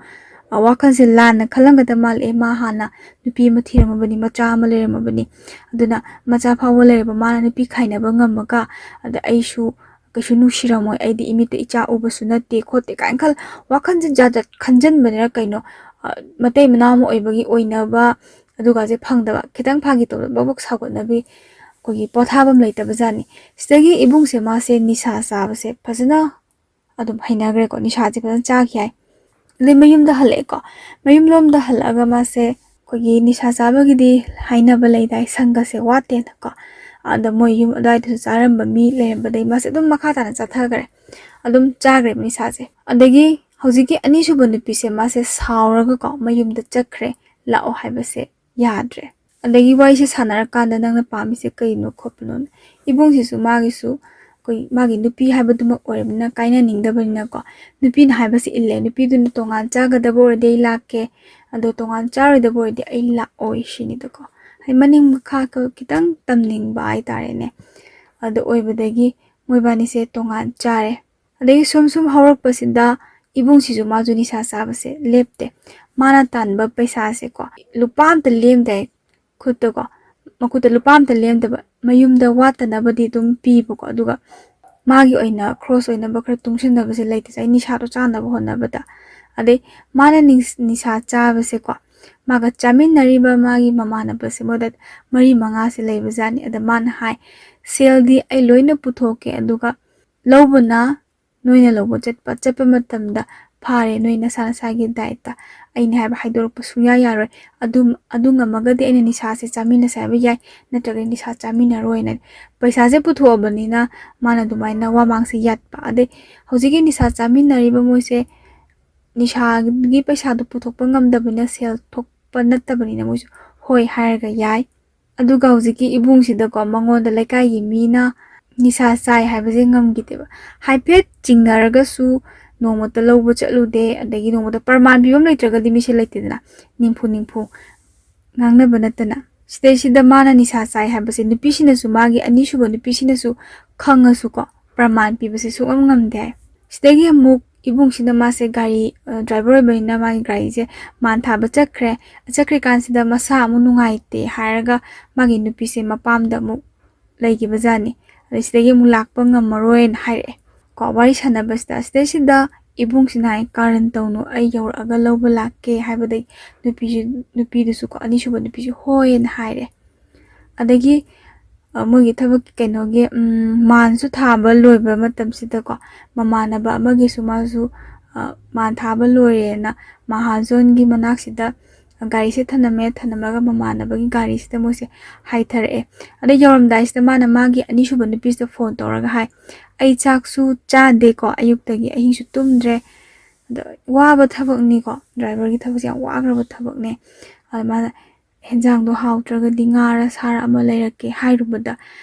ꯑ, ꯋꯥꯈꯜꯁꯦ ꯂꯥꯟꯅ ꯈꯜꯂꯝꯒꯗꯕ ꯃꯥꯜꯂꯦ꯫ ꯃꯥ ꯍꯥꯟꯅ ꯅꯨꯄꯤ ꯑꯃ ꯊꯤꯔꯝꯃꯕꯅꯤ, ꯃꯆꯥ ꯑꯃ ꯂꯩꯔꯝꯃꯕꯅꯤ꯫ ꯑꯗꯨꯅ ꯃꯆꯥ ꯐꯥꯎꯕ ꯂꯩꯔꯕ ꯃꯥꯅ ꯅꯨꯄꯤ ꯈꯥꯏꯅꯕ ꯉꯝꯃꯒ, ꯑꯗ ꯑꯩꯁꯨ ꯀꯩꯁꯨ ꯅꯨꯡꯁꯤꯔꯝꯃꯣꯏ, ꯑꯩꯗꯤ ꯏꯃꯤꯠꯇ ꯏꯆꯥ ꯎꯕꯁꯨ ꯅꯠꯇꯦ ꯈꯣꯠꯇꯦ ꯀꯥꯏꯅ ꯈꯜ-, ꯋꯥꯈꯜꯁꯦ ꯖꯥꯠ ꯖꯥꯠ ꯈꯟꯖꯟꯕꯅꯤꯅ ꯀꯩꯅꯣ, ꯑ, ꯃꯇꯩ ꯃꯅꯥꯎ ꯑꯃ ꯑꯣꯏꯕꯒꯤ ꯑꯣꯏꯅꯕ ꯑꯗꯨꯒꯁꯦ ꯐꯪꯗꯕ, ꯈꯤꯇꯪ ꯐꯥꯒꯤ ꯇꯧꯕꯗ ꯕꯛ ꯕꯛ ꯁꯥꯎꯒꯠꯅꯕꯤ, ꯑꯩꯈꯣꯏꯒꯤ ꯄꯣꯊꯥꯐꯝ ꯂꯩꯇꯕ ꯖꯥꯠꯅꯤ꯫ ꯁꯤꯗꯒꯤ ꯏꯕꯨꯡꯁꯦ ꯃꯥꯁꯦ ꯅꯤꯁꯥ ꯆꯥꯕꯁꯦ ꯐꯖꯅ ꯑꯗꯨꯝ ꯍꯩꯅꯈ꯭ꯔꯦꯀꯣ, ꯅꯤꯁꯥꯁꯦ ꯐꯖꯅ ꯆꯥꯈꯤ ꯍꯥꯏ꯫ ꯑꯗꯩ ꯃꯌꯨꯝꯗ ꯍꯜꯂꯛꯑꯦꯀꯣ꯫ ꯃꯌꯨꯝꯂꯣꯝꯗ ꯍꯜꯂꯛꯑꯒ ꯃꯥꯁꯦ ꯑꯩꯈꯣꯏꯒꯤ ꯅꯤꯁꯥ ꯆꯥꯕꯒꯤꯗꯤ ꯍꯥꯏꯅꯕ ꯂꯩꯗꯥꯏ, ꯁꯪꯒꯁꯦ ꯋꯥꯠꯇꯦꯅꯀꯣ꯫ ꯑꯗ ꯃꯣꯏ ꯌꯨꯝ ꯑꯗꯨꯋꯥꯏꯗꯁꯨ ꯆꯥꯔꯝꯕ ꯃꯤ ꯂꯩꯔꯝꯕꯗꯩ ꯃꯥꯁꯦ ꯑꯗꯨꯝ ꯃꯈꯥ ꯇꯥꯅ ꯆꯠꯊꯈ꯭ꯔꯦ, ꯑꯗꯨꯝ ꯆꯥꯈ꯭ꯔꯦꯕ ꯅꯤꯁꯥꯁꯦ꯫ ꯑꯗꯒꯤ ꯍꯧꯖꯤꯛꯀꯤ ꯑꯅꯤꯁꯨꯕ ꯅꯨꯄꯤꯁꯦ ꯃꯥꯁꯦ ꯁꯥꯎꯔꯒꯀꯣ ꯃꯌꯨꯝꯗ ꯆꯠꯈ꯭ꯔꯦ, ꯂꯥꯛꯑꯣ ꯍꯥꯏꯕꯁꯦ ꯌꯥꯗ꯭ꯔꯦ꯫ ꯑꯗꯒꯤ ꯋꯥꯔꯤꯁꯦ ꯁꯥꯟꯅꯔꯀꯥꯟꯗ ꯅꯪꯅ ꯄꯥꯝꯃꯤꯁꯦ ꯀꯩꯅꯣ ꯈꯣꯠꯄꯅꯣꯅ꯫ ꯏꯕꯨꯡꯁꯤꯁꯨ ꯃꯥꯒꯤꯁꯨ ꯑꯩꯈꯣꯏ ꯃꯥꯒꯤ ꯅꯨꯄꯤ ꯍꯥꯏꯕꯗꯨꯃꯛ ꯑꯣꯏꯔꯕꯅꯤꯅ ꯀꯥꯏꯅꯅꯤꯡꯗꯕꯅꯤꯅꯀꯣ, ꯅꯨꯄꯤꯅ ꯍꯥꯏꯕꯁꯤ ꯏꯜꯂꯦ꯫ ꯅꯨꯄꯤꯗꯨꯅ ꯇꯣꯉꯥꯟ ꯆꯥꯒꯗꯕ ꯑꯣꯏꯔꯗꯤ ꯑꯩ ꯂꯥꯛꯀꯦ, ꯑꯗꯣ ꯇꯣꯉꯥꯟ ꯆꯥꯔꯣꯏꯗꯕ ꯑꯣꯏꯔꯗꯤ ꯑꯩ ꯂꯥꯛꯑꯣꯏ ꯁꯤꯅꯤꯗꯀꯣ꯫ ꯍꯥꯏ ꯃꯅꯤꯡ ꯃꯈꯥ ꯈ-, ꯈꯤꯇꯪ ꯇꯝꯅꯤꯡꯕ ꯍꯥꯏꯇꯥꯔꯦꯅꯦ꯫ ꯑꯗꯨ ꯑꯣꯏꯕꯗꯒꯤ ꯃꯣꯏꯕꯥꯅꯤꯁꯦ ꯇꯣꯉꯥꯟ ꯆꯥꯔꯦ꯫ ꯑꯗꯒꯤ ꯁꯨꯝ ꯁꯨꯝ ꯍꯧꯔꯛꯄꯁꯤꯗ ꯏꯕꯨꯡꯁꯤꯁꯨ ꯃꯥꯁꯨ ꯅꯤꯁꯥ ꯆꯥꯕꯁꯦ ꯂꯦꯞꯇꯦ꯫ ꯃꯥꯅ ꯇꯥꯟꯕ ꯄꯩꯁꯥꯁꯦꯀꯣ ꯂꯨꯄꯥ ꯑꯝꯇ ꯂꯦꯝꯗꯦ ꯈꯨꯠꯇꯀꯣ꯫ ꯃꯈꯨꯠꯇ ꯂꯨꯄꯥ ꯑꯝꯇ ꯂꯦꯝꯗꯕ, ꯃꯌꯨꯝꯗ ꯋꯥꯠꯇꯅꯕꯗꯤ ꯑꯗꯨꯝ ꯄꯤꯕꯀꯣ꯫ ꯑꯗꯨꯒ ꯃꯥꯒꯤ ꯑꯣꯏꯅ ꯈ꯭ꯔꯣꯁ ꯑꯣꯏꯅꯕ ꯈꯔ ꯇꯨꯡꯁꯤꯟꯅꯕꯁꯦ ꯂꯩꯇꯦ꯫ ꯑꯩ ꯅꯤꯁꯥꯗꯣ ꯆꯥꯅꯕ ꯍꯣꯠꯅꯕꯗ꯫ ꯑꯗꯩ ꯃꯥꯅ ꯅꯤꯡ-, ꯅꯤꯁꯥ ꯆꯥꯕꯁꯦꯀꯣ, ꯃꯥꯒ ꯆꯥꯃꯤꯟꯅꯔꯤꯕ ꯃꯥꯒꯤ ꯃꯃꯥꯟꯅꯕꯁꯦ ꯃꯣꯏꯗ ꯃꯔꯤ ꯃꯉꯥꯁꯦ ꯂꯩꯕꯖꯥꯠꯅꯤ꯫ ꯑꯗ ꯃꯥꯅ ꯍꯥꯏ, "ꯁꯦꯜꯗꯤ ꯑꯩ ꯂꯣꯏꯅ ꯄꯨꯊꯣꯛꯀꯦ, ꯑꯗꯨꯒ ꯂꯧꯕꯅ ꯅꯣꯏꯅ ꯂꯧꯕ ꯆꯠꯄ, ꯆꯠꯄ ꯃꯇꯝꯗ ꯐꯥꯔꯦ, ꯅꯣꯏ ꯅꯁꯥ ꯅꯁꯥꯒꯤ ꯗꯥꯏꯠꯇ꯫ ꯑꯩꯅ ꯍꯥꯏꯕ ꯍꯥꯏꯗꯣꯔꯛꯄ ꯁꯨꯡꯌꯥ ꯌꯥꯔꯣꯏ꯫ ꯑꯗꯨ, ꯑꯗꯨ ꯉꯝꯃꯒꯗꯤ ꯑꯩꯅ ꯅꯤꯁꯥꯁꯦ ꯆꯥꯃꯤꯟꯅꯁꯦ ꯍꯥꯏꯕ ꯌꯥꯏ, ꯅꯠꯇ꯭ꯔꯒꯗꯤ ꯅꯤꯁꯥ ꯆꯥꯃꯤꯟꯅꯔꯣꯏꯅ" ꯄꯩꯁꯥꯁꯦ ꯄꯨꯊꯣꯛꯑꯕꯅꯤꯅ ꯃꯥꯅ ꯑꯗꯨꯃꯥꯏꯅ ꯋꯥꯃꯥꯡꯁꯦ ꯌꯥꯠꯄ꯫ ꯑꯗꯩ ꯍꯧꯖꯤꯛꯀꯤ ꯅꯤꯁꯥ ꯆꯥꯃꯤꯟꯅꯔꯤꯕ ꯃꯣꯏꯁꯦ ꯅꯤꯁꯥꯒꯤ ꯄꯩꯁꯥꯗꯣ ꯄꯨꯊꯣꯛꯄ ꯉꯝꯗꯕꯅꯤꯅ, ꯁꯦꯜ ꯊꯣꯛꯄ ꯅꯠꯇꯕꯅꯤꯅ ꯃꯣꯏꯁꯨ ꯍꯣꯏ ꯍꯥꯏꯔꯒ ꯌꯥꯏ꯫ ꯑꯗꯨꯒ ꯍꯧꯖꯤꯛꯀꯤ ꯏꯕꯨꯡꯁꯤꯗꯀꯣ, ꯃꯉꯣꯟꯗ ꯂꯩꯀꯥꯏꯒꯤ ꯃꯤꯅ ꯅꯤꯁꯥ ꯆꯥꯏ ꯍꯥꯏꯕꯁꯦ ꯉꯝꯈꯤꯗꯦꯕ꯫ ꯍꯥꯏꯐꯦꯠ ꯆꯤꯡꯅꯔꯒꯁꯨ ꯅꯣꯡꯃꯇ ꯂꯧꯕ ꯆꯠꯂꯨꯗꯦ, ꯑꯗꯒꯤ ꯅꯣꯡꯃꯇ ꯄ꯭ꯔꯃꯥꯟ ꯄꯤꯐꯝ ꯂꯩꯇ꯭ꯔꯒꯗꯤ ꯃꯤꯁꯦ ꯂꯩꯇꯦꯗꯅ, ꯅꯤꯝꯐꯨ ꯅꯤꯝꯐꯨ ꯉꯥꯡꯅꯕ ꯅꯠꯇꯅ꯫ ꯁꯤꯗꯩꯁꯤꯗ ꯃꯥꯅ ꯅꯤꯁꯥ ꯆꯥꯏ ꯍꯥꯏꯕꯁꯦ ꯅꯨꯄꯤꯁꯤꯅꯁꯨ, ꯃꯥꯒꯤ ꯑꯅꯤꯁꯨꯕ ꯅꯨꯄꯤꯁꯤꯅꯁꯨ ꯈꯪꯉꯁꯨꯀꯣ, ꯄ꯭ꯔꯃꯥꯟ ꯄꯤꯕꯁꯦ ꯁꯨꯡꯉꯝ ꯉꯝꯗꯦ ꯍꯥꯏ꯫ ꯁꯤꯗꯒꯤ ꯑꯃꯨꯛ ꯏꯕꯨꯡꯁꯤꯅ ꯃꯥꯁꯦ ꯒꯥꯔꯤ, ꯑ, ꯗ꯭ꯔꯥꯏꯚꯔ ꯑꯣꯏꯕꯅꯤꯅ ꯃꯥꯒꯤ ꯒꯥꯔꯤꯁꯦ ꯃꯥꯟ ꯊꯥꯕ ꯆꯠꯈ꯭ꯔꯦ꯫ ꯆꯠꯈ꯭ꯔꯤꯀꯥꯟꯁꯤꯗ ꯃꯁꯥ ꯑꯃꯨꯛ ꯅꯨꯡꯉꯥꯏꯇꯦ ꯍꯥꯏꯔꯒ ꯃꯥꯒꯤ ꯅꯨꯄꯤꯁꯦ ꯃꯄꯥꯝꯗ ꯑꯃꯨꯛ ꯂꯩꯈꯤꯕꯖꯥꯠꯅꯤ꯫ ꯑꯗꯩ ꯁꯤꯗꯒꯤ ꯑꯃꯨꯛ ꯂꯥꯛꯄ ꯉꯝꯃꯔꯣꯏꯅ ꯍꯥꯏꯔꯛꯑꯦ ꯀꯣ꯫ ꯋꯥꯔꯤ ꯁꯥꯟꯅꯕꯁꯤꯗ, ꯁꯤꯗꯩꯁꯤꯗ ꯏꯕꯨꯡꯁꯤꯅ ꯍꯥꯏ, "ꯀꯥꯔꯟ ꯇꯧꯅꯨ, ꯑꯩ ꯌꯧꯔꯛꯑꯒ ꯂꯧꯕ ꯂꯥꯛꯀꯦ" ꯍꯥꯏꯕꯗꯒꯤ ꯅꯨꯄꯤꯁꯨ, ꯅꯨꯄꯤꯗꯨꯁꯨ ꯀꯣ, ꯑꯅꯤꯁꯨꯕ ꯅꯨꯄꯤꯁꯨ ꯍꯣꯏꯅ ꯍꯥꯏꯔꯦ꯫ ꯑꯗꯒꯤ, ꯑ, ꯃꯣꯏꯒꯤ ꯊꯕꯛꯀꯤ ꯀꯩꯅꯣꯒꯤ, ꯎꯝ, ꯃꯥꯟꯁꯨ ꯊꯥꯕ ꯂꯣꯏꯕ ꯃꯇꯝꯁꯤꯗꯀꯣ, ꯃꯃꯥꯟꯅꯕ ꯑꯃꯒꯤꯁꯨ ꯃꯥꯁꯨ, ꯑ, ꯃꯥꯟ ꯊꯥꯕ ꯂꯣꯏꯔꯦꯅ ꯃꯍꯥꯖꯣꯟꯒꯤ ꯃꯅꯥꯛꯁꯤꯗ ꯒꯥꯔꯤꯁꯦ ꯊꯅꯝꯃꯦ꯫ ꯊꯅꯝꯃꯒ ꯃꯃꯥꯟꯅꯕꯒꯤ ꯒꯥꯔꯤꯁꯤꯗ ꯃꯣꯏꯁꯦ ꯍꯥꯏꯊꯔꯛꯑꯦ꯫ ꯑꯗ ꯌꯧꯔꯝꯗꯥꯏꯁꯤꯗ ꯃꯥꯅ ꯃꯥꯒꯤ ꯑꯅꯤꯁꯨꯕ ꯅꯨꯄꯤꯁꯤꯗ ꯐꯣꯟ ꯇꯧꯔꯒ ꯍꯥꯏ, "ꯑꯩ ꯆꯥꯛꯁꯨ ꯆꯥꯗꯦꯀꯣ, ꯑꯌꯨꯛꯇꯒꯤ ꯑꯍꯤꯡꯁꯨ ꯇꯨꯝꯗ꯭ꯔꯦ꯫ ꯑꯗꯣ ꯋꯥꯕ ꯊꯕꯛꯅꯤꯀꯣ, ꯗ꯭ꯔꯥꯏꯚꯔꯒꯤ ꯊꯕꯛꯁꯦ ꯌꯥꯝ ꯋꯥꯈ꯭ꯔꯕ ꯊꯕꯛꯅꯦ꯫ ꯑꯗ ꯃꯥꯅ ꯍꯦꯟꯖꯥꯡꯗꯣ ꯍꯥꯎꯇ꯭ꯔꯒꯗꯤ ꯉꯥꯔ ꯁꯥꯔ ꯑꯃ ꯂꯩꯔꯛꯀꯦ" ꯍꯥꯏꯔꯨꯕꯗ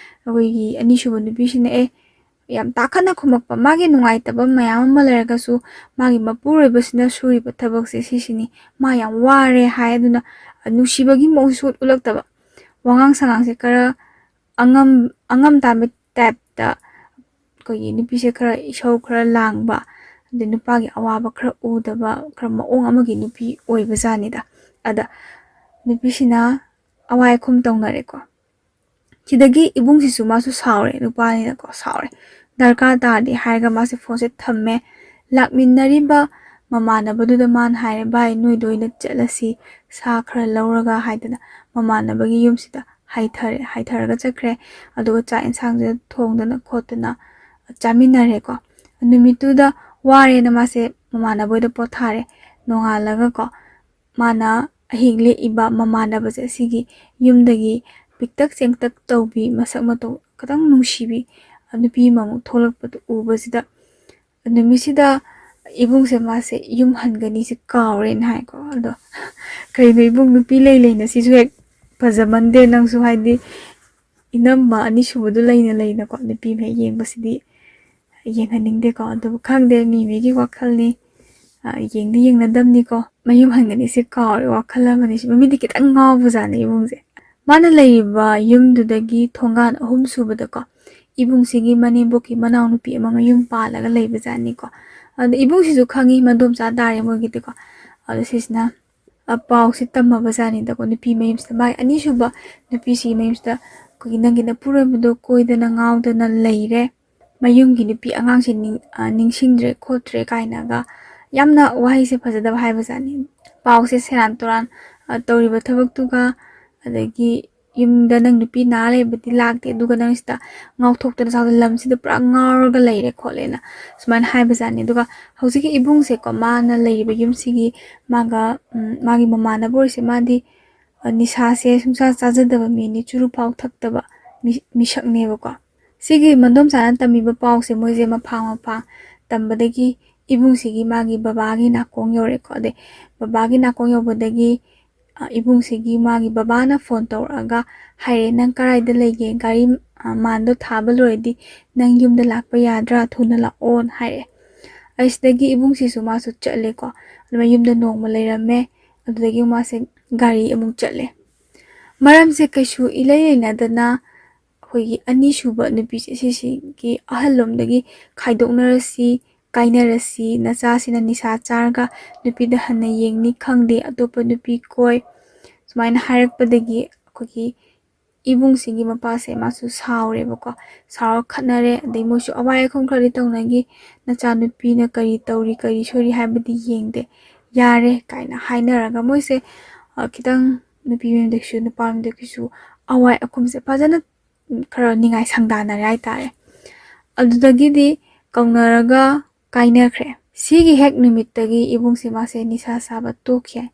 ꯑꯩꯈꯣꯏꯒꯤ ꯑꯅꯤꯁꯨꯕ ꯅꯨꯄꯤꯁꯤꯅ, ꯑꯦ, ꯌꯥꯝ ꯇꯥꯈꯠꯅ ꯈꯨꯝꯃꯛꯄ, ꯃꯥꯒꯤ ꯅꯨꯡꯉꯥꯏꯇꯕ ꯃꯌꯥꯝ ꯑꯃ ꯂꯩꯔꯒꯁꯨ ꯃꯥꯒꯤ ꯃꯄꯨꯔꯣꯏꯕꯁꯤꯅ ꯁꯨꯔꯤꯕ ꯊꯕꯛꯁꯦ ꯁꯤꯁꯤꯅꯤ, ꯃꯥ ꯌꯥꯝ ꯋꯥꯔꯦ ꯍꯥꯏ꯫ ꯑꯗꯨꯅ ꯅꯨꯡꯁꯤꯕꯒꯤ ꯃꯑꯣꯡꯁꯨ ꯎꯠꯂꯛꯇꯕ, ꯋꯥꯉꯥꯡ ꯁꯉꯥꯡꯁꯦ ꯈꯔ ꯑꯉꯝ, ꯑꯉꯝ ꯇꯥꯟꯕ ꯇꯥꯏꯞꯇ, ꯑꯩꯈꯣꯏꯒꯤ ꯅꯨꯄꯤꯁꯦ ꯈꯔ ꯏꯁꯧ ꯈꯔ ꯂꯥꯡꯕ, ꯑꯗꯩ ꯅꯨꯄꯥꯒꯤ ꯑꯋꯥꯕ ꯈꯔ ꯎꯗꯕ, ꯈꯔ ꯃꯑꯣꯡ ꯑꯃꯒꯤ ꯅꯨꯄꯤ ꯑꯣꯏꯕꯖꯥꯠꯅꯤꯗ꯫ ꯑꯗ ꯅꯨꯄꯤꯁꯤꯅ ꯑꯋꯥꯏ ꯑꯈꯨꯝ ꯇꯧꯅꯔꯦꯀꯣ꯫ ꯁꯤꯗꯒꯤ ꯏꯕꯨꯡꯁꯤꯁꯨ ꯃꯥꯁꯨ ꯁꯥꯎꯔꯦ, ꯅꯨꯄꯥꯅꯤꯅꯀꯣ, ꯁꯥꯎꯔꯦ꯫ "ꯗꯔꯀꯥꯔ ꯇꯥꯗꯦ" ꯍꯥꯏꯔꯒ ꯃꯥꯁꯦ ꯐꯣꯟꯁꯦ ꯊꯝꯃꯦ꯫ ꯂꯥꯛꯃꯤꯟꯅꯔꯤꯕ ꯃꯃꯥꯟꯅꯕꯗꯨꯗ ꯃꯥꯅ ꯍꯥꯏꯔꯦ, "ꯚꯥꯏ, ꯅꯣꯏꯗ ꯑꯣꯏꯅ ꯆꯠꯂꯁꯤ, ꯁꯥ ꯈꯔ ꯂꯧꯔꯒ" ꯍꯥꯏꯗꯅ ꯃꯃꯥꯟꯅꯕꯒꯤ ꯌꯨꯝꯁꯤꯗ ꯍꯥꯏꯊꯔꯦ, ꯍꯥꯏꯊꯔꯒ ꯆꯠꯈ꯭ꯔꯦ꯫ ꯑꯗꯨꯒ ꯆꯥꯛ ꯌꯦꯟꯁꯥꯡꯁꯦ ꯊꯣꯡꯗꯅ ꯈꯣꯠꯇꯅ ꯆꯥꯃꯤꯟꯅꯔꯦꯀꯣ꯫ ꯅꯨꯃꯤꯠꯇꯨꯗ ꯋꯥꯔꯦꯅ ꯃꯥꯁꯦ ꯃꯃꯥꯟꯅꯕ ꯍꯣꯏꯗ ꯄꯣꯊꯥꯔꯦ꯫ ꯅꯣꯡꯉꯥꯜꯂꯒꯀꯣ, ꯃꯥꯅ ꯑꯍꯤꯡ ꯂꯦꯛꯏꯕ ꯃꯃꯥꯟꯅꯕꯁꯦ ꯑꯁꯤꯒꯤ ꯌꯨꯝꯗꯒꯤ ꯄꯤꯛꯇꯛ ꯆꯦꯡꯇꯛ ꯇꯧꯕꯤ, ꯃꯁꯛ ꯃꯇꯧ ꯈꯤꯇꯪ ꯅꯨꯡꯁꯤꯕꯤ ꯅꯨꯄꯤ ꯑꯃꯃꯨꯛ ꯊꯣꯛꯂꯛꯄꯗꯨ ꯎꯕꯁꯤꯗ, ꯅꯨꯃꯤꯠꯁꯤꯗ ꯏꯕꯨꯡꯁꯦ ꯃꯥꯁꯦ ꯌꯨꯝ ꯍꯟꯒꯅꯤꯁꯦ ꯀꯥꯎꯔꯦꯅ ꯍꯥꯏꯀꯣ꯫ ꯑꯗꯣ ꯀꯩꯅꯣ ꯏꯕꯨꯡ, ꯅꯨꯄꯤ ꯂꯩ ꯂꯩꯅ ꯁꯤꯁꯨ ꯍꯦꯛ ꯐꯖꯃꯟꯗꯦ ꯅꯪꯁꯨ, ꯍꯥꯏꯗꯤ ꯏꯅꯝꯃ ꯑꯅꯤꯁꯨꯕꯗꯨ ꯂꯩꯅ ꯂꯩꯅꯀꯣ ꯅꯨꯄꯤ ꯑꯃ ꯍꯦꯛ ꯌꯦꯡꯕꯁꯤꯗꯤ ꯌꯦꯡꯍꯟꯅꯤꯡꯗꯦꯀꯣ꯫ ꯑꯗꯨꯕꯨ ꯈꯪꯗꯦ, ꯃꯤ ꯃꯤꯒꯤ ꯋꯥꯈꯜꯅꯤ꯫ ꯌꯦꯡꯗꯤ ꯌꯦꯡꯅꯗꯕꯅꯤꯀꯣ, ꯃꯌꯨꯝ ꯍꯟꯒꯅꯤꯁꯦ ꯀꯥꯎꯔꯦ, ꯋꯥꯈꯜ ꯑꯃꯅꯤ ꯁꯤ꯫ ꯃꯃꯤꯗꯤ ꯈꯤꯇꯪ ꯉꯥꯎꯕꯖꯥꯠꯅꯤ ꯏꯕꯨꯡꯁꯦ꯫ ꯃꯥꯅ ꯂꯩꯔꯤꯕ ꯌꯨꯝꯗꯨꯗꯒꯤ ꯊꯣꯡꯒꯥꯟ ꯑꯍꯨꯝ ꯁꯨꯕꯗꯀꯣ ꯏꯕꯨꯡꯁꯤꯒꯤ ꯃꯅꯦꯝꯕꯣꯛꯀꯤ ꯃꯅꯥꯎꯅꯨꯄꯤ ꯑꯃ ꯃꯌꯨꯝ ꯄꯥꯜꯂꯒ ꯂꯩꯕꯖꯥꯠꯅꯤꯀꯣ꯫ ꯑꯗ ꯏꯕꯨꯡꯁꯤꯁꯨ ꯈꯪꯉꯤ, ꯃꯗꯣꯝꯆꯥ ꯇꯥꯔꯦ ꯃꯣꯏꯒꯤꯗꯤꯀꯣ꯫ ꯑꯗꯣ ꯁꯤꯁꯤꯅ ꯄꯥꯎꯁꯦ ꯇꯝꯃꯕꯖꯥꯠꯅꯤꯗꯀꯣ ꯅꯨꯄꯤ ꯃꯌꯨꯝꯁꯤꯗ, ꯃꯥꯒꯤ ꯑꯅꯤꯁꯨꯕ ꯅꯨꯄꯤꯁꯤꯒꯤ ꯃꯌꯨꯝꯁꯤꯗ, ꯑꯩꯈꯣꯏꯒꯤ ꯅꯪꯒꯤ ꯅꯄꯨꯔꯣꯏꯕꯗꯣ ꯀꯣꯏꯗꯅ ꯉꯥꯎꯗꯅ ꯂꯩꯔꯦ, ꯃꯌꯨꯝꯒꯤ ꯅꯨꯄꯤ ꯑꯉꯥꯡꯁꯦ ꯅꯤꯡ-, ꯑ, ꯅꯤꯡꯁꯤꯡꯗ꯭ꯔꯦ ꯈꯣꯠꯇ꯭ꯔꯦ ꯀꯥꯏꯅꯒ ꯌꯥꯝꯅ ꯋꯥꯍꯩꯁꯦ ꯐꯖꯗꯕ ꯍꯥꯏꯕꯖꯥꯠꯅꯤ꯫ ꯄꯥꯎꯁꯦ ꯁꯦꯔꯥꯟ ꯇꯨꯔꯥꯟ, ꯑ, ꯇꯧꯔꯤꯕ ꯊꯕꯛꯇꯨꯒ, ꯑꯗꯒꯤ ꯌꯨꯝꯗ ꯅꯪ ꯅꯨꯄꯤ ꯅꯥ ꯂꯩꯕꯗꯤ ꯂꯥꯛꯇꯦ, ꯑꯗꯨꯒ ꯅꯪ ꯁꯤꯗ ꯉꯥꯎꯊꯣꯛꯇꯅ ꯆꯥꯎꯗ ꯂꯝꯁꯤꯗ ꯄꯨꯔꯥ ꯉꯥꯎꯔꯒ ꯂꯩꯔꯦ ꯈꯣꯠꯂꯦꯅ ꯁꯨꯃꯥꯏꯅ ꯍꯥꯏꯕꯖꯥꯠꯅꯤ꯫ ꯑꯗꯨꯒ ꯍꯧꯖꯤꯛꯀꯤ ꯏꯕꯨꯡꯁꯦꯀꯣ, ꯃꯥꯅ ꯂꯩꯔꯤꯕ ꯌꯨꯝꯁꯤꯒꯤ ꯃꯥꯒ, ꯎꯝ, ꯃꯥꯒꯤ ꯃꯃꯥꯟꯅꯕ ꯑꯣꯏꯔꯤꯁꯦ, ꯃꯥꯗꯤ, ꯑ, ꯅꯤꯁꯥꯁꯦ ꯁꯨꯡꯆꯥ ꯆꯥꯖꯗꯕ ꯃꯤꯅꯤ, ꯆꯨꯔꯨꯞ ꯐꯥꯎ ꯊꯛꯇꯕ ꯃꯤ-, ꯃꯤꯁꯛꯅꯦꯕꯀꯣ꯫ ꯁꯤꯒꯤ ꯃꯗꯣꯝꯆꯥꯅ ꯇꯝꯃꯤꯕ ꯄꯥꯎꯁꯦ ꯃꯣꯏꯁꯦ ꯃꯐꯥꯡ ꯃꯐꯥꯡ ꯇꯝꯕꯗꯒꯤ ꯏꯕꯨꯡꯁꯤꯒꯤ ꯃꯥꯒꯤ ꯕꯕꯥꯒꯤ ꯅꯥꯀꯣꯡ ꯌꯧꯔꯦꯀꯣ꯫ ꯑꯗꯩ ꯕꯕꯥꯒꯤ ꯅꯥꯀꯣꯡ ꯌꯧꯕꯗꯒꯤ, ꯑ, ꯏꯕꯨꯡꯁꯤꯒꯤ ꯃꯥꯒꯤ ꯕꯕꯥꯅ ꯐꯣꯟ ꯇꯧꯔꯛꯑꯒ ꯍꯥꯏꯔꯦ, "ꯅꯪ ꯀꯗꯥꯏꯗ ꯂꯩꯒꯦ? ꯒꯥꯔꯤ, ꯑ, ꯃꯥꯟꯗꯣ ꯊꯥꯕ ꯂꯣꯏꯔꯗꯤ ꯅꯪ ꯌꯨꯝꯗ ꯂꯥꯛꯄ ꯌꯥꯗ꯭ꯔꯥ? ꯊꯨꯅ ꯂꯥꯛꯑꯣꯅ" ꯍꯥꯏꯔꯦ꯫ ꯑꯁꯤꯗꯒꯤ ꯏꯕꯨꯡꯁꯤꯁꯨ ꯃꯥꯁꯨ ꯆꯠꯂꯦꯀꯣ꯫ ꯑꯗꯨ ꯃꯌꯨꯝꯗ ꯅꯣꯡꯃ ꯂꯩꯔꯝꯃꯦ꯫ ꯑꯗꯨꯗꯒꯤ ꯃꯥꯁꯦ ꯒꯥꯔꯤ ꯑꯃꯨꯛ ꯆꯠꯂꯦ꯫ ꯃꯔꯝꯁꯦ ꯀꯩꯁꯨ ꯏꯂꯩ ꯂꯩꯅꯗꯅ ꯑꯩꯈꯣꯏꯒꯤ ꯑꯅꯤꯁꯨꯕ ꯅꯨꯄꯤꯁꯦ ꯁꯤꯁꯤꯒꯤ ꯑꯍꯜꯂꯣꯝꯗꯒꯤ ꯈꯥꯏꯗꯣꯛꯅꯔꯁꯤ, ꯀꯥꯏꯅꯔꯁꯤ, ꯅꯆꯥꯁꯤꯅ ꯅꯤꯁꯥ ꯆꯥꯔꯒ ꯅꯨꯄꯤꯗ ꯍꯟꯅ ꯌꯦꯡꯅꯤ ꯈꯪꯗꯦ, ꯑꯇꯣꯞꯄ ꯅꯨꯄꯤ ꯀꯣꯏ, ꯁꯨꯃꯥꯏꯅ ꯍꯥꯏꯔꯛꯄꯗꯒꯤ ꯑꯩꯈꯣꯏꯒꯤ ꯏꯕꯨꯡꯁꯤꯒꯤ ꯃꯄꯥꯁꯦ ꯃꯥꯁꯨ ꯁꯥꯎꯔꯦꯕꯀꯣ꯫ ꯁꯥꯎꯔ ꯈꯠꯅꯔꯦ꯫ ꯑꯗꯩ ꯃꯣꯏꯁꯨ ꯑꯋꯥꯏ ꯑꯈꯨꯝ ꯈꯔꯗꯤ ꯇꯧꯅꯈꯤ꯫ "ꯅꯆꯥꯅꯨꯄꯤꯅ ꯀꯔꯤ ꯇꯧꯔꯤ, ꯀꯔꯤ ꯁꯣꯏꯔꯤ ꯍꯥꯏꯕꯗꯤ ꯌꯦꯡꯗꯦ, ꯌꯥꯔꯦ" ꯀꯥꯏꯅ ꯍꯥꯏꯅꯔꯒ ꯃꯣꯏꯁꯦ, ꯑ, ꯈꯤꯇꯪ ꯅꯨꯄꯤ ꯃꯌꯨꯝꯗꯒꯤꯁꯨ ꯅꯨꯄꯥ ꯃꯌꯨꯝꯗꯒꯤꯁꯨ ꯑꯋꯥꯏ ꯑꯈꯨꯝꯁꯦ ꯐꯖꯅ, ꯎꯝ, ꯈꯔ ꯅꯤꯡꯉꯥꯏ ꯁꯪꯗꯥꯅꯔꯦ ꯍꯥꯏꯇꯥꯔꯦ꯫ ꯑꯗꯨꯗꯒꯤꯗꯤ ꯀꯧꯅꯔꯒ ꯀꯥꯏꯅꯈ꯭ꯔꯦ꯫ ꯁꯤꯒꯤ ꯍꯦꯛ ꯅꯨꯃꯤꯠꯇꯒꯤ ꯏꯕꯨꯡꯁꯦ ꯃꯥꯁꯦ ꯅꯤꯁꯥ ꯆꯥꯕ ꯇꯣꯛꯈꯤ ꯍꯥꯏ꯫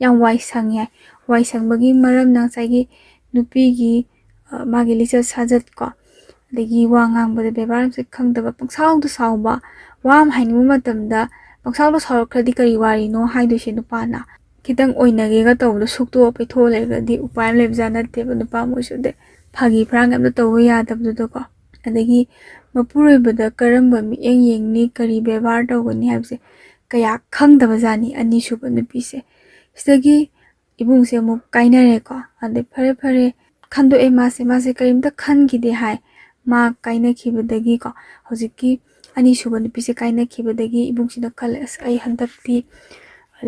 ꯌꯥꯝ ꯋꯥꯏ ꯁꯪꯉꯦ ꯍꯥꯏ꯫ ꯋꯥꯏ ꯁꯪꯕꯒꯤ ꯃꯔꯝꯅ ꯉꯁꯥꯏꯒꯤ ꯅꯨꯄꯤꯒꯤ, ꯑ, ꯃꯥꯒꯤ ꯂꯤꯆꯠ ꯁꯥꯖꯠ ꯀꯣ, ꯑꯗꯒꯤ ꯋꯥ ꯉꯥꯡꯕꯗ ꯕꯦꯕꯥꯔ ꯑꯃꯁꯦ ꯈꯪꯗꯕ, ꯄꯪꯁꯥꯎꯗ ꯁꯥꯎꯕ, ꯋꯥ ꯑꯃ ꯍꯥꯏꯅꯤꯡꯕ ꯃꯇꯝꯗ ꯄꯪꯁꯥꯎꯗ ꯁꯥꯎꯔꯛꯈ꯭ꯔꯗꯤ ꯀꯔꯤ ꯋꯥꯔꯤꯅꯣ ꯍꯥꯏꯗꯣꯏꯁꯦ ꯅꯨꯄꯥꯅ? ꯈꯤꯇꯪ ꯑꯣꯏꯅꯒꯦꯒ ꯇꯧꯕꯗꯣ ꯁꯨꯛꯇꯣꯛꯑ ꯄꯩꯊꯣꯛꯑ ꯂꯩꯔꯒꯗꯤ ꯎꯄꯥꯏ ꯑꯃ ꯂꯩꯕꯖꯥꯠ ꯅꯠꯇꯦꯕ ꯅꯨꯄꯥ ꯃꯣꯏꯁꯨ꯫ ꯑꯗꯩ ꯐꯥꯒꯤ ꯐꯔꯥꯡ ꯑꯝꯇ ꯇꯧꯕ ꯌꯥꯗꯕꯗꯨꯗꯀꯣ꯫ ꯑꯗꯒꯤ ꯃꯄꯨꯔꯣꯏꯕꯗ ꯀꯔꯝꯕ ꯃꯤꯠꯌꯦꯡ ꯌꯦꯡꯅꯤ, ꯀꯔꯤ ꯕꯦꯕꯥꯔ ꯇꯧꯒꯅꯤ ꯍꯥꯏꯕꯁꯦ ꯀꯌꯥ ꯈꯪꯗꯕ ꯖꯥꯠꯅꯤ ꯑꯅꯤꯁꯨꯕ ꯅꯨꯄꯤꯁꯦ꯫ ꯁꯤꯗꯒꯤ ꯏꯕꯨꯡꯁꯦ ꯑꯃꯨꯛ ꯀꯥꯏꯅꯔꯦꯀꯣ꯫ ꯑꯗꯩ ꯐꯔꯦ ꯐꯔꯦ ꯈꯟꯗꯣꯛꯑꯦ ꯃꯥꯁꯦ, ꯃꯥꯁꯦ ꯀꯔꯤꯝꯇ ꯈꯟꯈꯤꯗꯦ ꯍꯥꯏ꯫ ꯃꯥ ꯀꯥꯏꯅꯈꯤꯕꯗꯒꯤꯀꯣ, ꯍꯧꯖꯤꯛꯀꯤ ꯑꯅꯤꯁꯨꯕ ꯅꯨꯄꯤꯁꯦ ꯀꯥꯏꯅꯈꯤꯕꯗꯒꯤ ꯏꯕꯨꯡꯁꯤꯅ ꯈꯜꯂꯦ, "ꯑꯁ, ꯑꯩ ꯍꯟꯗꯛꯇꯤ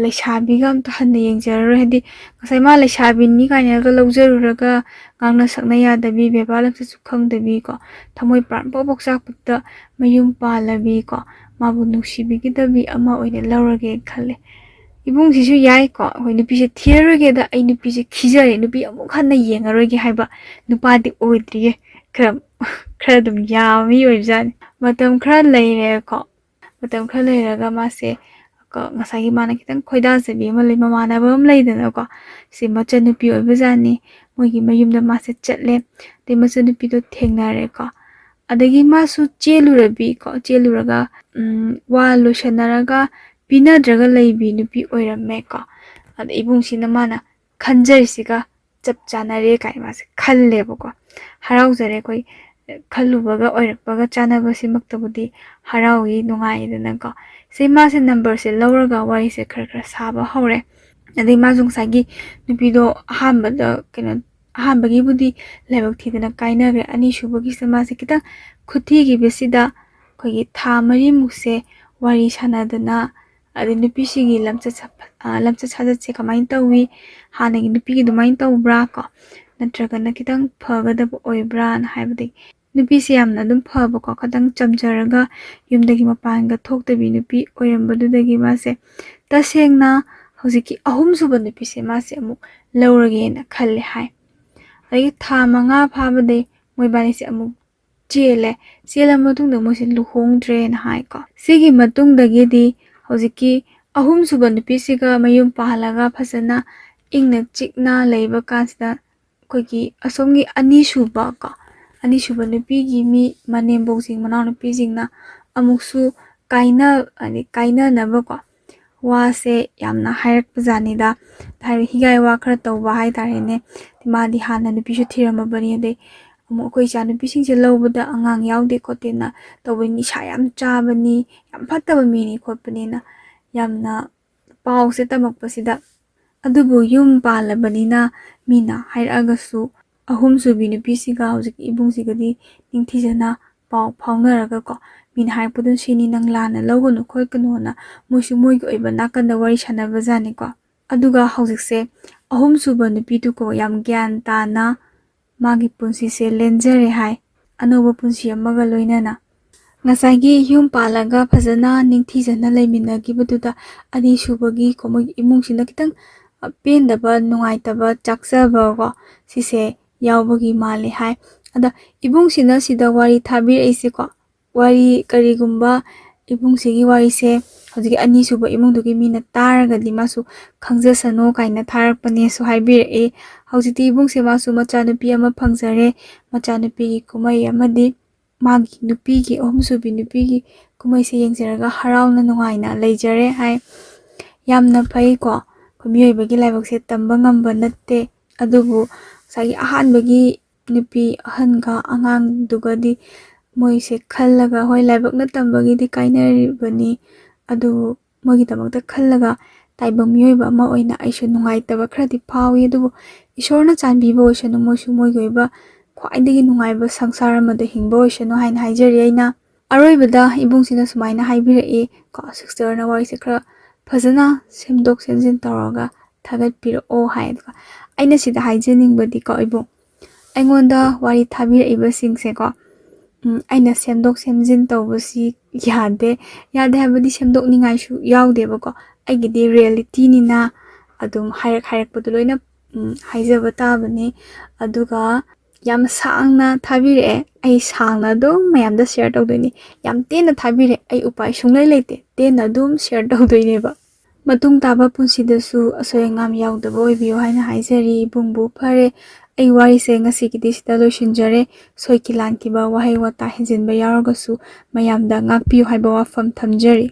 ꯂꯩꯁꯥꯕꯤꯒ ꯑꯝꯇ ꯍꯟꯅ ꯌꯦꯡꯖꯔꯔꯣꯏ", ꯍꯥꯏꯗꯤ ꯉꯁꯥꯏ ꯃꯥ ꯂꯩꯁꯥꯕꯤꯅꯤ ꯀꯥꯏꯅꯒ ꯂꯧꯖꯔꯨꯔꯒ ꯉꯥꯡꯅ ꯁꯛꯅ ꯌꯥꯗꯕꯤ, ꯕꯦꯕꯥꯔ ꯂꯝꯆꯠꯁꯨ ꯈꯪꯗꯕꯤꯀꯣ, ꯊꯃꯣꯏ ꯄ꯭ꯔꯥꯟ ꯄꯣꯛ ꯄꯣꯛ ꯆꯥꯛꯄꯗ ꯃꯌꯨꯝ ꯄꯥꯜꯂꯕꯤꯀꯣ, ꯃꯥꯕꯨ ꯅꯨꯡꯁꯤꯕꯤꯒꯗꯕꯤ ꯑꯃ ꯑꯣꯏꯅ ꯂꯧꯔꯒꯦ ꯈꯜꯂꯦ꯫ ꯏꯕꯨꯡꯁꯤꯁꯨ ꯌꯥꯏꯀꯣ, ꯑꯩꯈꯣꯏ ꯅꯨꯄꯤꯁꯦ ꯊꯤꯔꯔꯣꯏꯒꯦꯗ, ꯑꯩ ꯅꯨꯄꯤꯁꯦ ꯈꯤꯖꯔꯦ, ꯅꯨꯄꯤ ꯑꯃꯨꯛ ꯍꯟꯅ ꯌꯦꯡꯉꯔꯣꯏꯒꯦ ꯍꯥꯏꯕ ꯅꯨꯄꯥꯗꯤ ꯑꯣꯏꯗ꯭ꯔꯤꯌꯦ꯫ ꯈꯔ, ꯈꯔ ꯑꯗꯨꯝ ꯌꯥꯕ ꯃꯤ ꯑꯣꯏꯕꯖꯥꯠꯅꯤ꯫ ꯃꯇꯝ ꯈꯔ ꯂꯩꯔꯦꯀꯣ, ꯃꯇꯝ ꯈꯔ ꯂꯩꯔꯒ ꯃꯥꯁꯦ ꯀ-, ꯉꯁꯥꯏꯒꯤ ꯃꯥꯅ ꯈꯤꯇꯪ ꯈꯣꯏꯗꯥꯖꯕꯤ ꯑꯃ ꯂꯩ, ꯃꯃꯥꯟꯅꯕ ꯑꯃ ꯂꯩꯗꯅꯀꯣ, ꯁꯤ ꯃꯆꯟꯅꯨꯄꯤ ꯑꯣꯏꯕꯖꯥꯠꯅꯤ꯫ ꯃꯣꯏꯒꯤ ꯃꯌꯨꯝꯗ ꯃꯥꯁꯦ ꯆꯠꯂꯦ, ꯑꯗꯩ ꯃꯆꯟꯅꯨꯄꯤꯗꯣ ꯊꯦꯡꯅꯔꯦꯀꯣ꯫ ꯑꯗꯒꯤ ꯃꯥꯁꯨ ꯆꯦꯜꯂꯨꯔꯕꯤꯀꯣ, ꯆꯦꯜꯂꯨꯔꯒ, ꯎꯝ, ꯋꯥ ꯂꯣꯏꯁꯟꯅꯔꯒ ꯄꯤꯅꯗ꯭ꯔꯒ ꯂꯩꯕꯤ ꯅꯨꯄꯤ ꯑꯣꯏꯔꯝꯃꯦꯀꯣ꯫ ꯑꯗ ꯏꯕꯨꯡꯁꯤꯅ ꯃꯥꯅ ꯈꯟꯖꯔꯤꯁꯤꯒ ꯆꯞ ꯆꯥꯅꯔꯦ ꯀꯥꯏꯅ ꯃꯥꯁꯦ ꯈꯜꯂꯦꯕꯀꯣ꯫ ꯍꯔꯥꯎꯖꯔꯦ ꯑꯩꯈꯣꯏ, ꯈꯜꯂꯨꯕꯒ ꯑꯣꯏꯔꯛꯄꯒ ꯆꯥꯟꯅꯕꯁꯤꯃꯛꯇꯕꯨꯗꯤ ꯍꯔꯥꯎꯏ, ꯅꯨꯡꯉꯥꯏꯗꯅꯀꯣ꯫ ꯁꯤ ꯃꯥꯁꯦ ꯅꯝꯕꯔꯁꯦ ꯂꯧꯔꯒ ꯋꯥꯔꯤꯁꯦ ꯈꯔ ꯈꯔ ꯁꯥꯕ ꯍꯧꯔꯦ꯫ ꯑꯗꯩ ꯃꯥꯁꯨ ꯉꯁꯥꯏꯒꯤ ꯅꯨꯄꯤꯗꯣ ꯑꯍꯥꯟꯕꯗ ꯀꯩꯅꯣ, ꯑꯍꯥꯟꯕꯒꯤꯕꯨꯗꯤ ꯂꯥꯏꯕꯛ ꯊꯤꯗꯅ ꯀꯥꯏꯅꯈ꯭ꯔꯦ, ꯑꯅꯤꯁꯨꯕꯒꯤꯁꯤꯗ ꯃꯥꯁꯦ ꯈꯤꯇꯪ ꯈꯨꯠꯊꯤꯈꯤꯕꯁꯤꯗ ꯑꯩꯈꯣꯏꯒꯤ ꯊꯥ ꯃꯔꯤꯃꯨꯛꯁꯦ ꯋꯥꯔꯤ ꯁꯥꯟꯅꯗꯅ, ꯑꯗꯩ ꯅꯨꯄꯤꯁꯤꯒꯤ ꯂꯝꯆꯠ ꯁꯥ-, ꯑ, ꯂꯝꯆꯠ ꯁꯥꯖꯠꯁꯦ ꯀꯃꯥꯏꯅ ꯇꯧꯏ, ꯍꯥꯟꯅꯒꯤ ꯅꯨꯄꯤꯒꯤ ꯑꯗꯨꯃꯥꯏꯅ ꯇꯧꯕ꯭ꯔꯥ ꯀꯣ, ꯅꯠꯇ꯭ꯔꯒꯅ ꯈꯤꯇꯪ ꯐꯒꯗꯕ ꯑꯣꯏꯕ꯭ꯔꯥꯅ ꯍꯥꯏꯕꯗꯤ ꯅꯨꯄꯤꯁꯦ ꯌꯥꯝꯅ ꯑꯗꯨꯝ ꯐꯕꯀꯣ, ꯈꯤꯇꯪ ꯆꯝꯖꯔꯒ ꯌꯨꯝꯗꯒꯤ ꯃꯄꯥꯟꯒ ꯊꯣꯛꯇꯕꯤ ꯅꯨꯄꯤ ꯑꯣꯏꯔꯝꯕꯗꯨꯗꯒꯤ ꯃꯥꯁꯦ ꯇꯁꯦꯡꯅ ꯍꯧꯖꯤꯛꯀꯤ ꯑꯍꯨꯝꯁꯨꯕ ꯅꯨꯄꯤꯁꯦ ꯃꯥꯁꯦ ꯑꯃꯨꯛ ꯂꯧꯔꯒꯦꯅ ꯈꯜꯂꯦ ꯍꯥꯏ꯫ ꯑꯗꯒꯤ ꯊꯥ ꯃꯉꯥ ꯐꯥꯕꯗꯩ ꯃꯣꯏꯕꯥꯅꯤꯁꯦ ꯑꯃꯨꯛ ꯆꯦꯜꯂꯦ꯫ ꯆꯦꯜꯂ ꯃꯇꯨꯡꯗ ꯃꯣꯏꯁꯦ ꯂꯨꯍꯣꯡꯗ꯭ꯔꯦꯅ ꯍꯥꯏꯀꯣ꯫ ꯁꯤꯒꯤ ꯃꯇꯨꯡꯗꯒꯤꯗꯤ ꯍꯧꯖꯤꯛꯀꯤ ꯑꯍꯨꯝꯁꯨꯕ ꯅꯨꯄꯤꯁꯤꯒ ꯃꯌꯨꯝ ꯄꯥꯜꯂꯒ ꯐꯖꯅ ꯏꯪꯅ ꯆꯤꯛꯅ ꯂꯩꯕ ꯀꯥꯟꯁꯤꯗ ꯑꯩꯈꯣꯏꯒꯤ ꯑꯁꯣꯝꯒꯤ ꯑꯅꯤꯁꯨꯕ ꯀꯣ, ꯑꯅꯤꯁꯨꯕ ꯅꯨꯄꯤꯒꯤ ꯃꯤ ꯃꯅꯦꯝꯕꯣꯛꯁꯤꯡ, ꯃꯅꯥꯎꯅꯨꯄꯤꯁꯤꯡꯅ ꯑꯃꯨꯛꯁꯨ ꯀꯥꯏꯅ-, ꯍꯥꯏꯗꯤ ꯀꯥꯏꯅꯅꯕꯀꯣ ꯋꯥꯁꯦ ꯌꯥꯝꯅ ꯍꯥꯏꯔꯛꯄ ꯖꯥꯠꯅꯤꯗ꯫ ꯍꯥꯏꯗꯤ ꯍꯤꯒꯥꯏ ꯋꯥ ꯈꯔ ꯇꯧꯕ ꯍꯥꯏꯇꯥꯔꯦꯅꯦ꯫ ꯃꯥꯗꯤ ꯍꯥꯟꯅ ꯅꯨꯄꯤꯁꯨ ꯊꯤꯔꯝꯃꯕꯅꯤ, ꯑꯗꯩ ꯑꯃꯨꯛ ꯑꯩꯈꯣꯏ ꯏꯆꯥꯅꯨꯄꯤꯁꯤꯡꯁꯦ ꯂꯧꯕꯗ ꯑꯉꯥꯡ ꯌꯥꯎꯗꯦ ꯈꯣꯠꯇꯦꯅ ꯇꯧꯕ, ꯅꯤꯁꯥ ꯌꯥꯝ ꯆꯥꯕꯅꯤ, ꯌꯥꯝ ꯐꯠꯇꯕ ꯃꯤꯅꯤ ꯈꯣꯠꯄꯅꯤꯅ ꯌꯥꯝꯅ ꯄꯥꯎꯁꯦ ꯇꯝꯃꯛꯄꯁꯤꯗ, ꯑꯗꯨꯕꯨ ꯌꯨꯝ ꯄꯥꯜꯂꯕꯅꯤꯅ ꯃꯤꯅ ꯍꯥꯏꯔꯛꯑꯒꯁꯨ ꯑꯍꯨꯝꯁꯨꯕꯤ ꯅꯨꯄꯤꯁꯤꯒ ꯍꯧꯖꯤꯛꯀꯤ ꯏꯕꯨꯡꯁꯤꯒꯗꯤ ꯅꯤꯡꯊꯤꯖꯅ ꯄꯥꯎ ꯐꯥꯎꯅꯔꯒꯀꯣ, ꯃꯤꯅ ꯍꯥꯏꯔꯛꯄꯗꯨꯅ ꯁꯤꯅꯤ, ꯅꯪ ꯂꯥꯟꯅ ꯂꯧꯒꯅꯨ ꯈꯣꯠꯀꯅꯨꯅ ꯃꯣꯏꯁꯨ ꯃꯣꯏꯒꯤ ꯑꯣꯏꯕ ꯅꯥꯀꯟꯗ ꯋꯥꯔꯤ ꯁꯥꯟꯅꯕꯖꯥꯠꯅꯤꯀꯣ꯫ ꯑꯗꯨꯒ ꯍꯧꯖꯤꯛꯁꯦ ꯑꯍꯨꯝꯁꯨꯕ ꯅꯨꯄꯤꯗꯨꯀꯣ ꯌꯥꯝ ꯒ꯭ꯌꯥꯟ ꯇꯥꯅ ꯃꯥꯒꯤ ꯄꯨꯟꯁꯤꯁꯦ ꯂꯦꯟꯖꯔꯦ ꯍꯥꯏ, ꯑꯅꯧꯕ ꯄꯨꯟꯁꯤ ꯑꯃꯒ ꯂꯣꯏꯅꯅ꯫ ꯉꯁꯥꯏꯒꯤ ꯌꯨꯝ ꯄꯥꯜꯂꯒ ꯐꯖꯅ ꯅꯤꯡꯊꯤꯖꯅ ꯂꯩꯃꯤꯟꯅꯈꯤꯕꯗꯨꯗ ꯑꯅꯤꯁꯨꯕꯒꯤ ꯀꯣ ꯃꯣꯏꯒꯤ ꯏꯃꯨꯡꯁꯤꯅ ꯈꯤꯇꯪ ꯄꯦꯟꯗꯕ, ꯅꯨꯡꯉꯥꯏꯇꯕ, ꯆꯥꯛꯆꯕꯀꯣ, ꯁꯤꯁꯦ ꯌꯥꯎꯕꯒꯤ ꯃꯥꯜꯂꯦ ꯍꯥꯏ꯫ ꯑꯗ ꯏꯕꯨꯡꯁꯤꯅ ꯁꯤꯗ ꯋꯥꯔꯤ ꯊꯥꯕꯤꯔꯛꯏꯁꯦꯀꯣ, ꯋꯥꯔꯤ ꯀꯔꯤꯒꯨꯝꯕ ꯏꯕꯨꯡꯁꯤꯒꯤ ꯋꯥꯔꯤꯁꯦ ꯍꯧꯖꯤꯛꯀꯤ ꯑꯅꯤꯁꯨꯕ ꯏꯃꯨꯡꯗꯨꯒꯤ ꯃꯤꯅ ꯇꯥꯔꯒꯗꯤ ꯃꯥꯁꯨ ꯈꯪꯖꯁꯅꯨ ꯀꯥꯏꯅ ꯊꯥꯔꯛꯄꯅꯦꯁꯨ ꯍꯥꯏꯕꯤꯔꯛꯑꯦ꯫ ꯍꯧꯖꯤꯛꯇꯤ ꯏꯕꯨꯡꯁꯦ ꯃꯥꯁꯨ ꯃꯆꯥꯅꯨꯄꯤ ꯑꯃ ꯐꯪꯖꯔꯦ, ꯃꯆꯥꯅꯨꯄꯤꯒꯤ ꯀꯨꯝꯍꯩ ꯑꯃꯗꯤ ꯃꯥꯒꯤ ꯅꯨꯄꯤꯒꯤ, ꯑꯍꯨꯝꯁꯨꯕꯤ ꯅꯨꯄꯤꯒꯤ ꯀꯨꯝꯍꯩꯁꯦ ꯌꯦꯡꯖꯔꯒ ꯍꯔꯥꯎꯅ ꯅꯨꯡꯉꯥꯏꯅ ꯂꯩꯖꯔꯦ ꯍꯥꯏ꯫ ꯌꯥꯝꯅ ꯐꯩꯀꯣ, ꯑꯩꯈꯣꯏ ꯃꯤꯑꯣꯏꯕꯒꯤ ꯂꯥꯏꯕꯛꯁꯦ ꯇꯝꯕ ꯉꯝꯕ ꯅꯠꯇꯦ꯫ ꯑꯗꯨꯕꯨ ꯉꯁꯥꯏꯒꯤ ꯑꯍꯥꯟꯕꯒꯤ ꯅꯨꯄꯤ ꯑꯍꯟꯒ ꯑꯉꯥꯡꯗꯨꯒꯗꯤ ꯃꯣꯏꯁꯦ ꯈꯜꯂꯒ, ꯍꯣꯏ, ꯂꯥꯏꯕꯛꯅ ꯇꯝꯕꯒꯤꯗꯤ ꯀꯥꯏꯅꯔꯤꯕꯅꯤ, ꯑꯗꯨꯕꯨ ꯃꯣꯏꯒꯤꯗꯃꯛꯇ ꯈꯜꯂꯒ ꯇꯥꯏꯕꯪ ꯃꯤꯑꯣꯏꯕ ꯑꯃ ꯑꯣꯏꯅ ꯑꯩꯁꯨ ꯅꯨꯡꯉꯥꯏꯇꯕ ꯈꯔꯗꯤ ꯐꯥꯎꯏ꯫ ꯑꯗꯨꯕꯨ ꯏꯁꯣꯔꯅ ꯆꯥꯟꯕꯤꯕ ꯑꯣꯏꯁꯅꯨ, ꯃꯣꯏꯁꯨ ꯃꯣꯏꯒꯤ ꯑꯣꯏꯕ ꯈ꯭ꯋꯥꯏꯗꯒꯤ ꯅꯨꯡꯉꯥꯏꯕ ꯁꯪꯁꯥꯔ ꯑꯃꯗ ꯍꯤꯡꯕ ꯑꯣꯏꯁꯅꯨ ꯍꯥꯏꯅ ꯍꯥꯏꯖꯔꯤ ꯑꯩꯅ꯫ ꯑꯔꯣꯏꯕꯗ ꯏꯕꯨꯡꯁꯤꯅ ꯁꯨꯃꯥꯏꯅ ꯍꯥꯏꯕꯤꯔꯛꯏ ꯀꯣ, "ꯁꯤꯁꯇꯔꯅ ꯋꯥꯔꯤꯁꯦ ꯈꯔ ꯐꯖꯅ ꯁꯦꯝꯗꯣꯛ ꯁꯦꯝꯖꯤꯟ ꯇꯧꯔꯒ ꯊꯥꯒꯠꯄꯤꯔꯛꯑꯣ" ꯍꯥꯏ꯫ ꯑꯗꯨꯒ ꯑꯩꯅ ꯁꯤꯗ ꯍꯥꯏꯖꯅꯤꯡꯕꯗꯤꯀꯣ, ꯏꯕꯨꯡ, ꯑꯩꯉꯣꯟꯗ ꯋꯥꯔꯤ ꯊꯥꯕꯤꯔꯛꯏꯕꯁꯤꯡꯁꯦꯀꯣ, ꯎꯝ, ꯑꯩꯅ ꯁꯦꯝꯗꯣꯛ ꯁꯦꯝꯖꯤꯟ ꯇꯧꯕꯁꯤ ꯌꯥꯗꯦ꯫ ꯌꯥꯗꯦ ꯍꯥꯏꯕꯗꯤ ꯁꯦꯝꯗꯣꯛꯅꯤꯡꯉꯥꯏꯁꯨ ꯌꯥꯎꯗꯦꯕꯀꯣ꯫ ꯑꯩꯒꯤꯗꯤ ꯔꯤꯌꯦꯂꯤꯇꯤꯅꯤꯅ ꯑꯗꯨꯝ ꯍꯥꯏꯔꯛ ꯍꯥꯏꯔꯛꯄꯗꯣ ꯂꯣꯏꯅ, ꯎꯝ, ꯍꯥꯏꯖꯕ ꯇꯥꯕꯅꯤ꯫ ꯑꯗꯨꯒ ꯌꯥꯝ ꯁꯥꯡꯅ ꯊꯥꯕꯤꯔꯛꯑꯦ꯫ ꯑꯩ ꯁꯥꯡꯅ ꯑꯗꯨꯝ ꯃꯌꯥꯝꯗ ꯁꯤꯌꯔ ꯇꯧꯗꯣꯏꯅꯤ꯫ ꯌꯥꯝ ꯇꯦꯟꯅ ꯊꯥꯕꯤꯔꯛꯑꯦ꯫ ꯑꯩ ꯎꯄꯥꯏ ꯁꯨꯡꯂꯩ ꯂꯩꯇꯦ꯫ ꯇꯦꯟꯅ ꯑꯗꯨꯝ ꯁꯤꯌꯔ ꯇꯧꯗꯣꯏꯅꯦꯕ꯫ ꯃꯇꯨꯡ ꯇꯥꯕ ꯄꯨꯟꯁꯤꯗꯁꯨ ꯑꯁꯣꯏ ꯑꯉꯥꯝ ꯌꯥꯎꯗꯕ ꯑꯣꯏꯕꯤꯌꯨ ꯍꯥꯏꯅ ꯍꯥꯏꯖꯔꯤ꯫ ꯏꯕꯨꯡꯕꯨ ꯐꯔꯦ, ꯑꯩ ꯋꯥꯔꯤꯁꯦ ꯉꯁꯤꯒꯤꯗꯤ ꯁꯤꯗ ꯂꯣꯏꯁꯤꯟꯖꯔꯦ꯫ ꯁꯣꯏꯈꯤ ꯂꯥꯟꯈꯤꯕ ꯋꯥꯍꯩ ꯋꯥꯇꯥ ꯍꯦꯟꯖꯤꯟꯕ ꯌꯥꯎꯔꯒꯁꯨ ꯃꯌꯥꯝꯗ ꯉꯥꯛꯄꯤꯌꯨ ꯍꯥꯏꯕ ꯋꯥꯐꯝ ꯊꯝꯖꯔꯤ꯫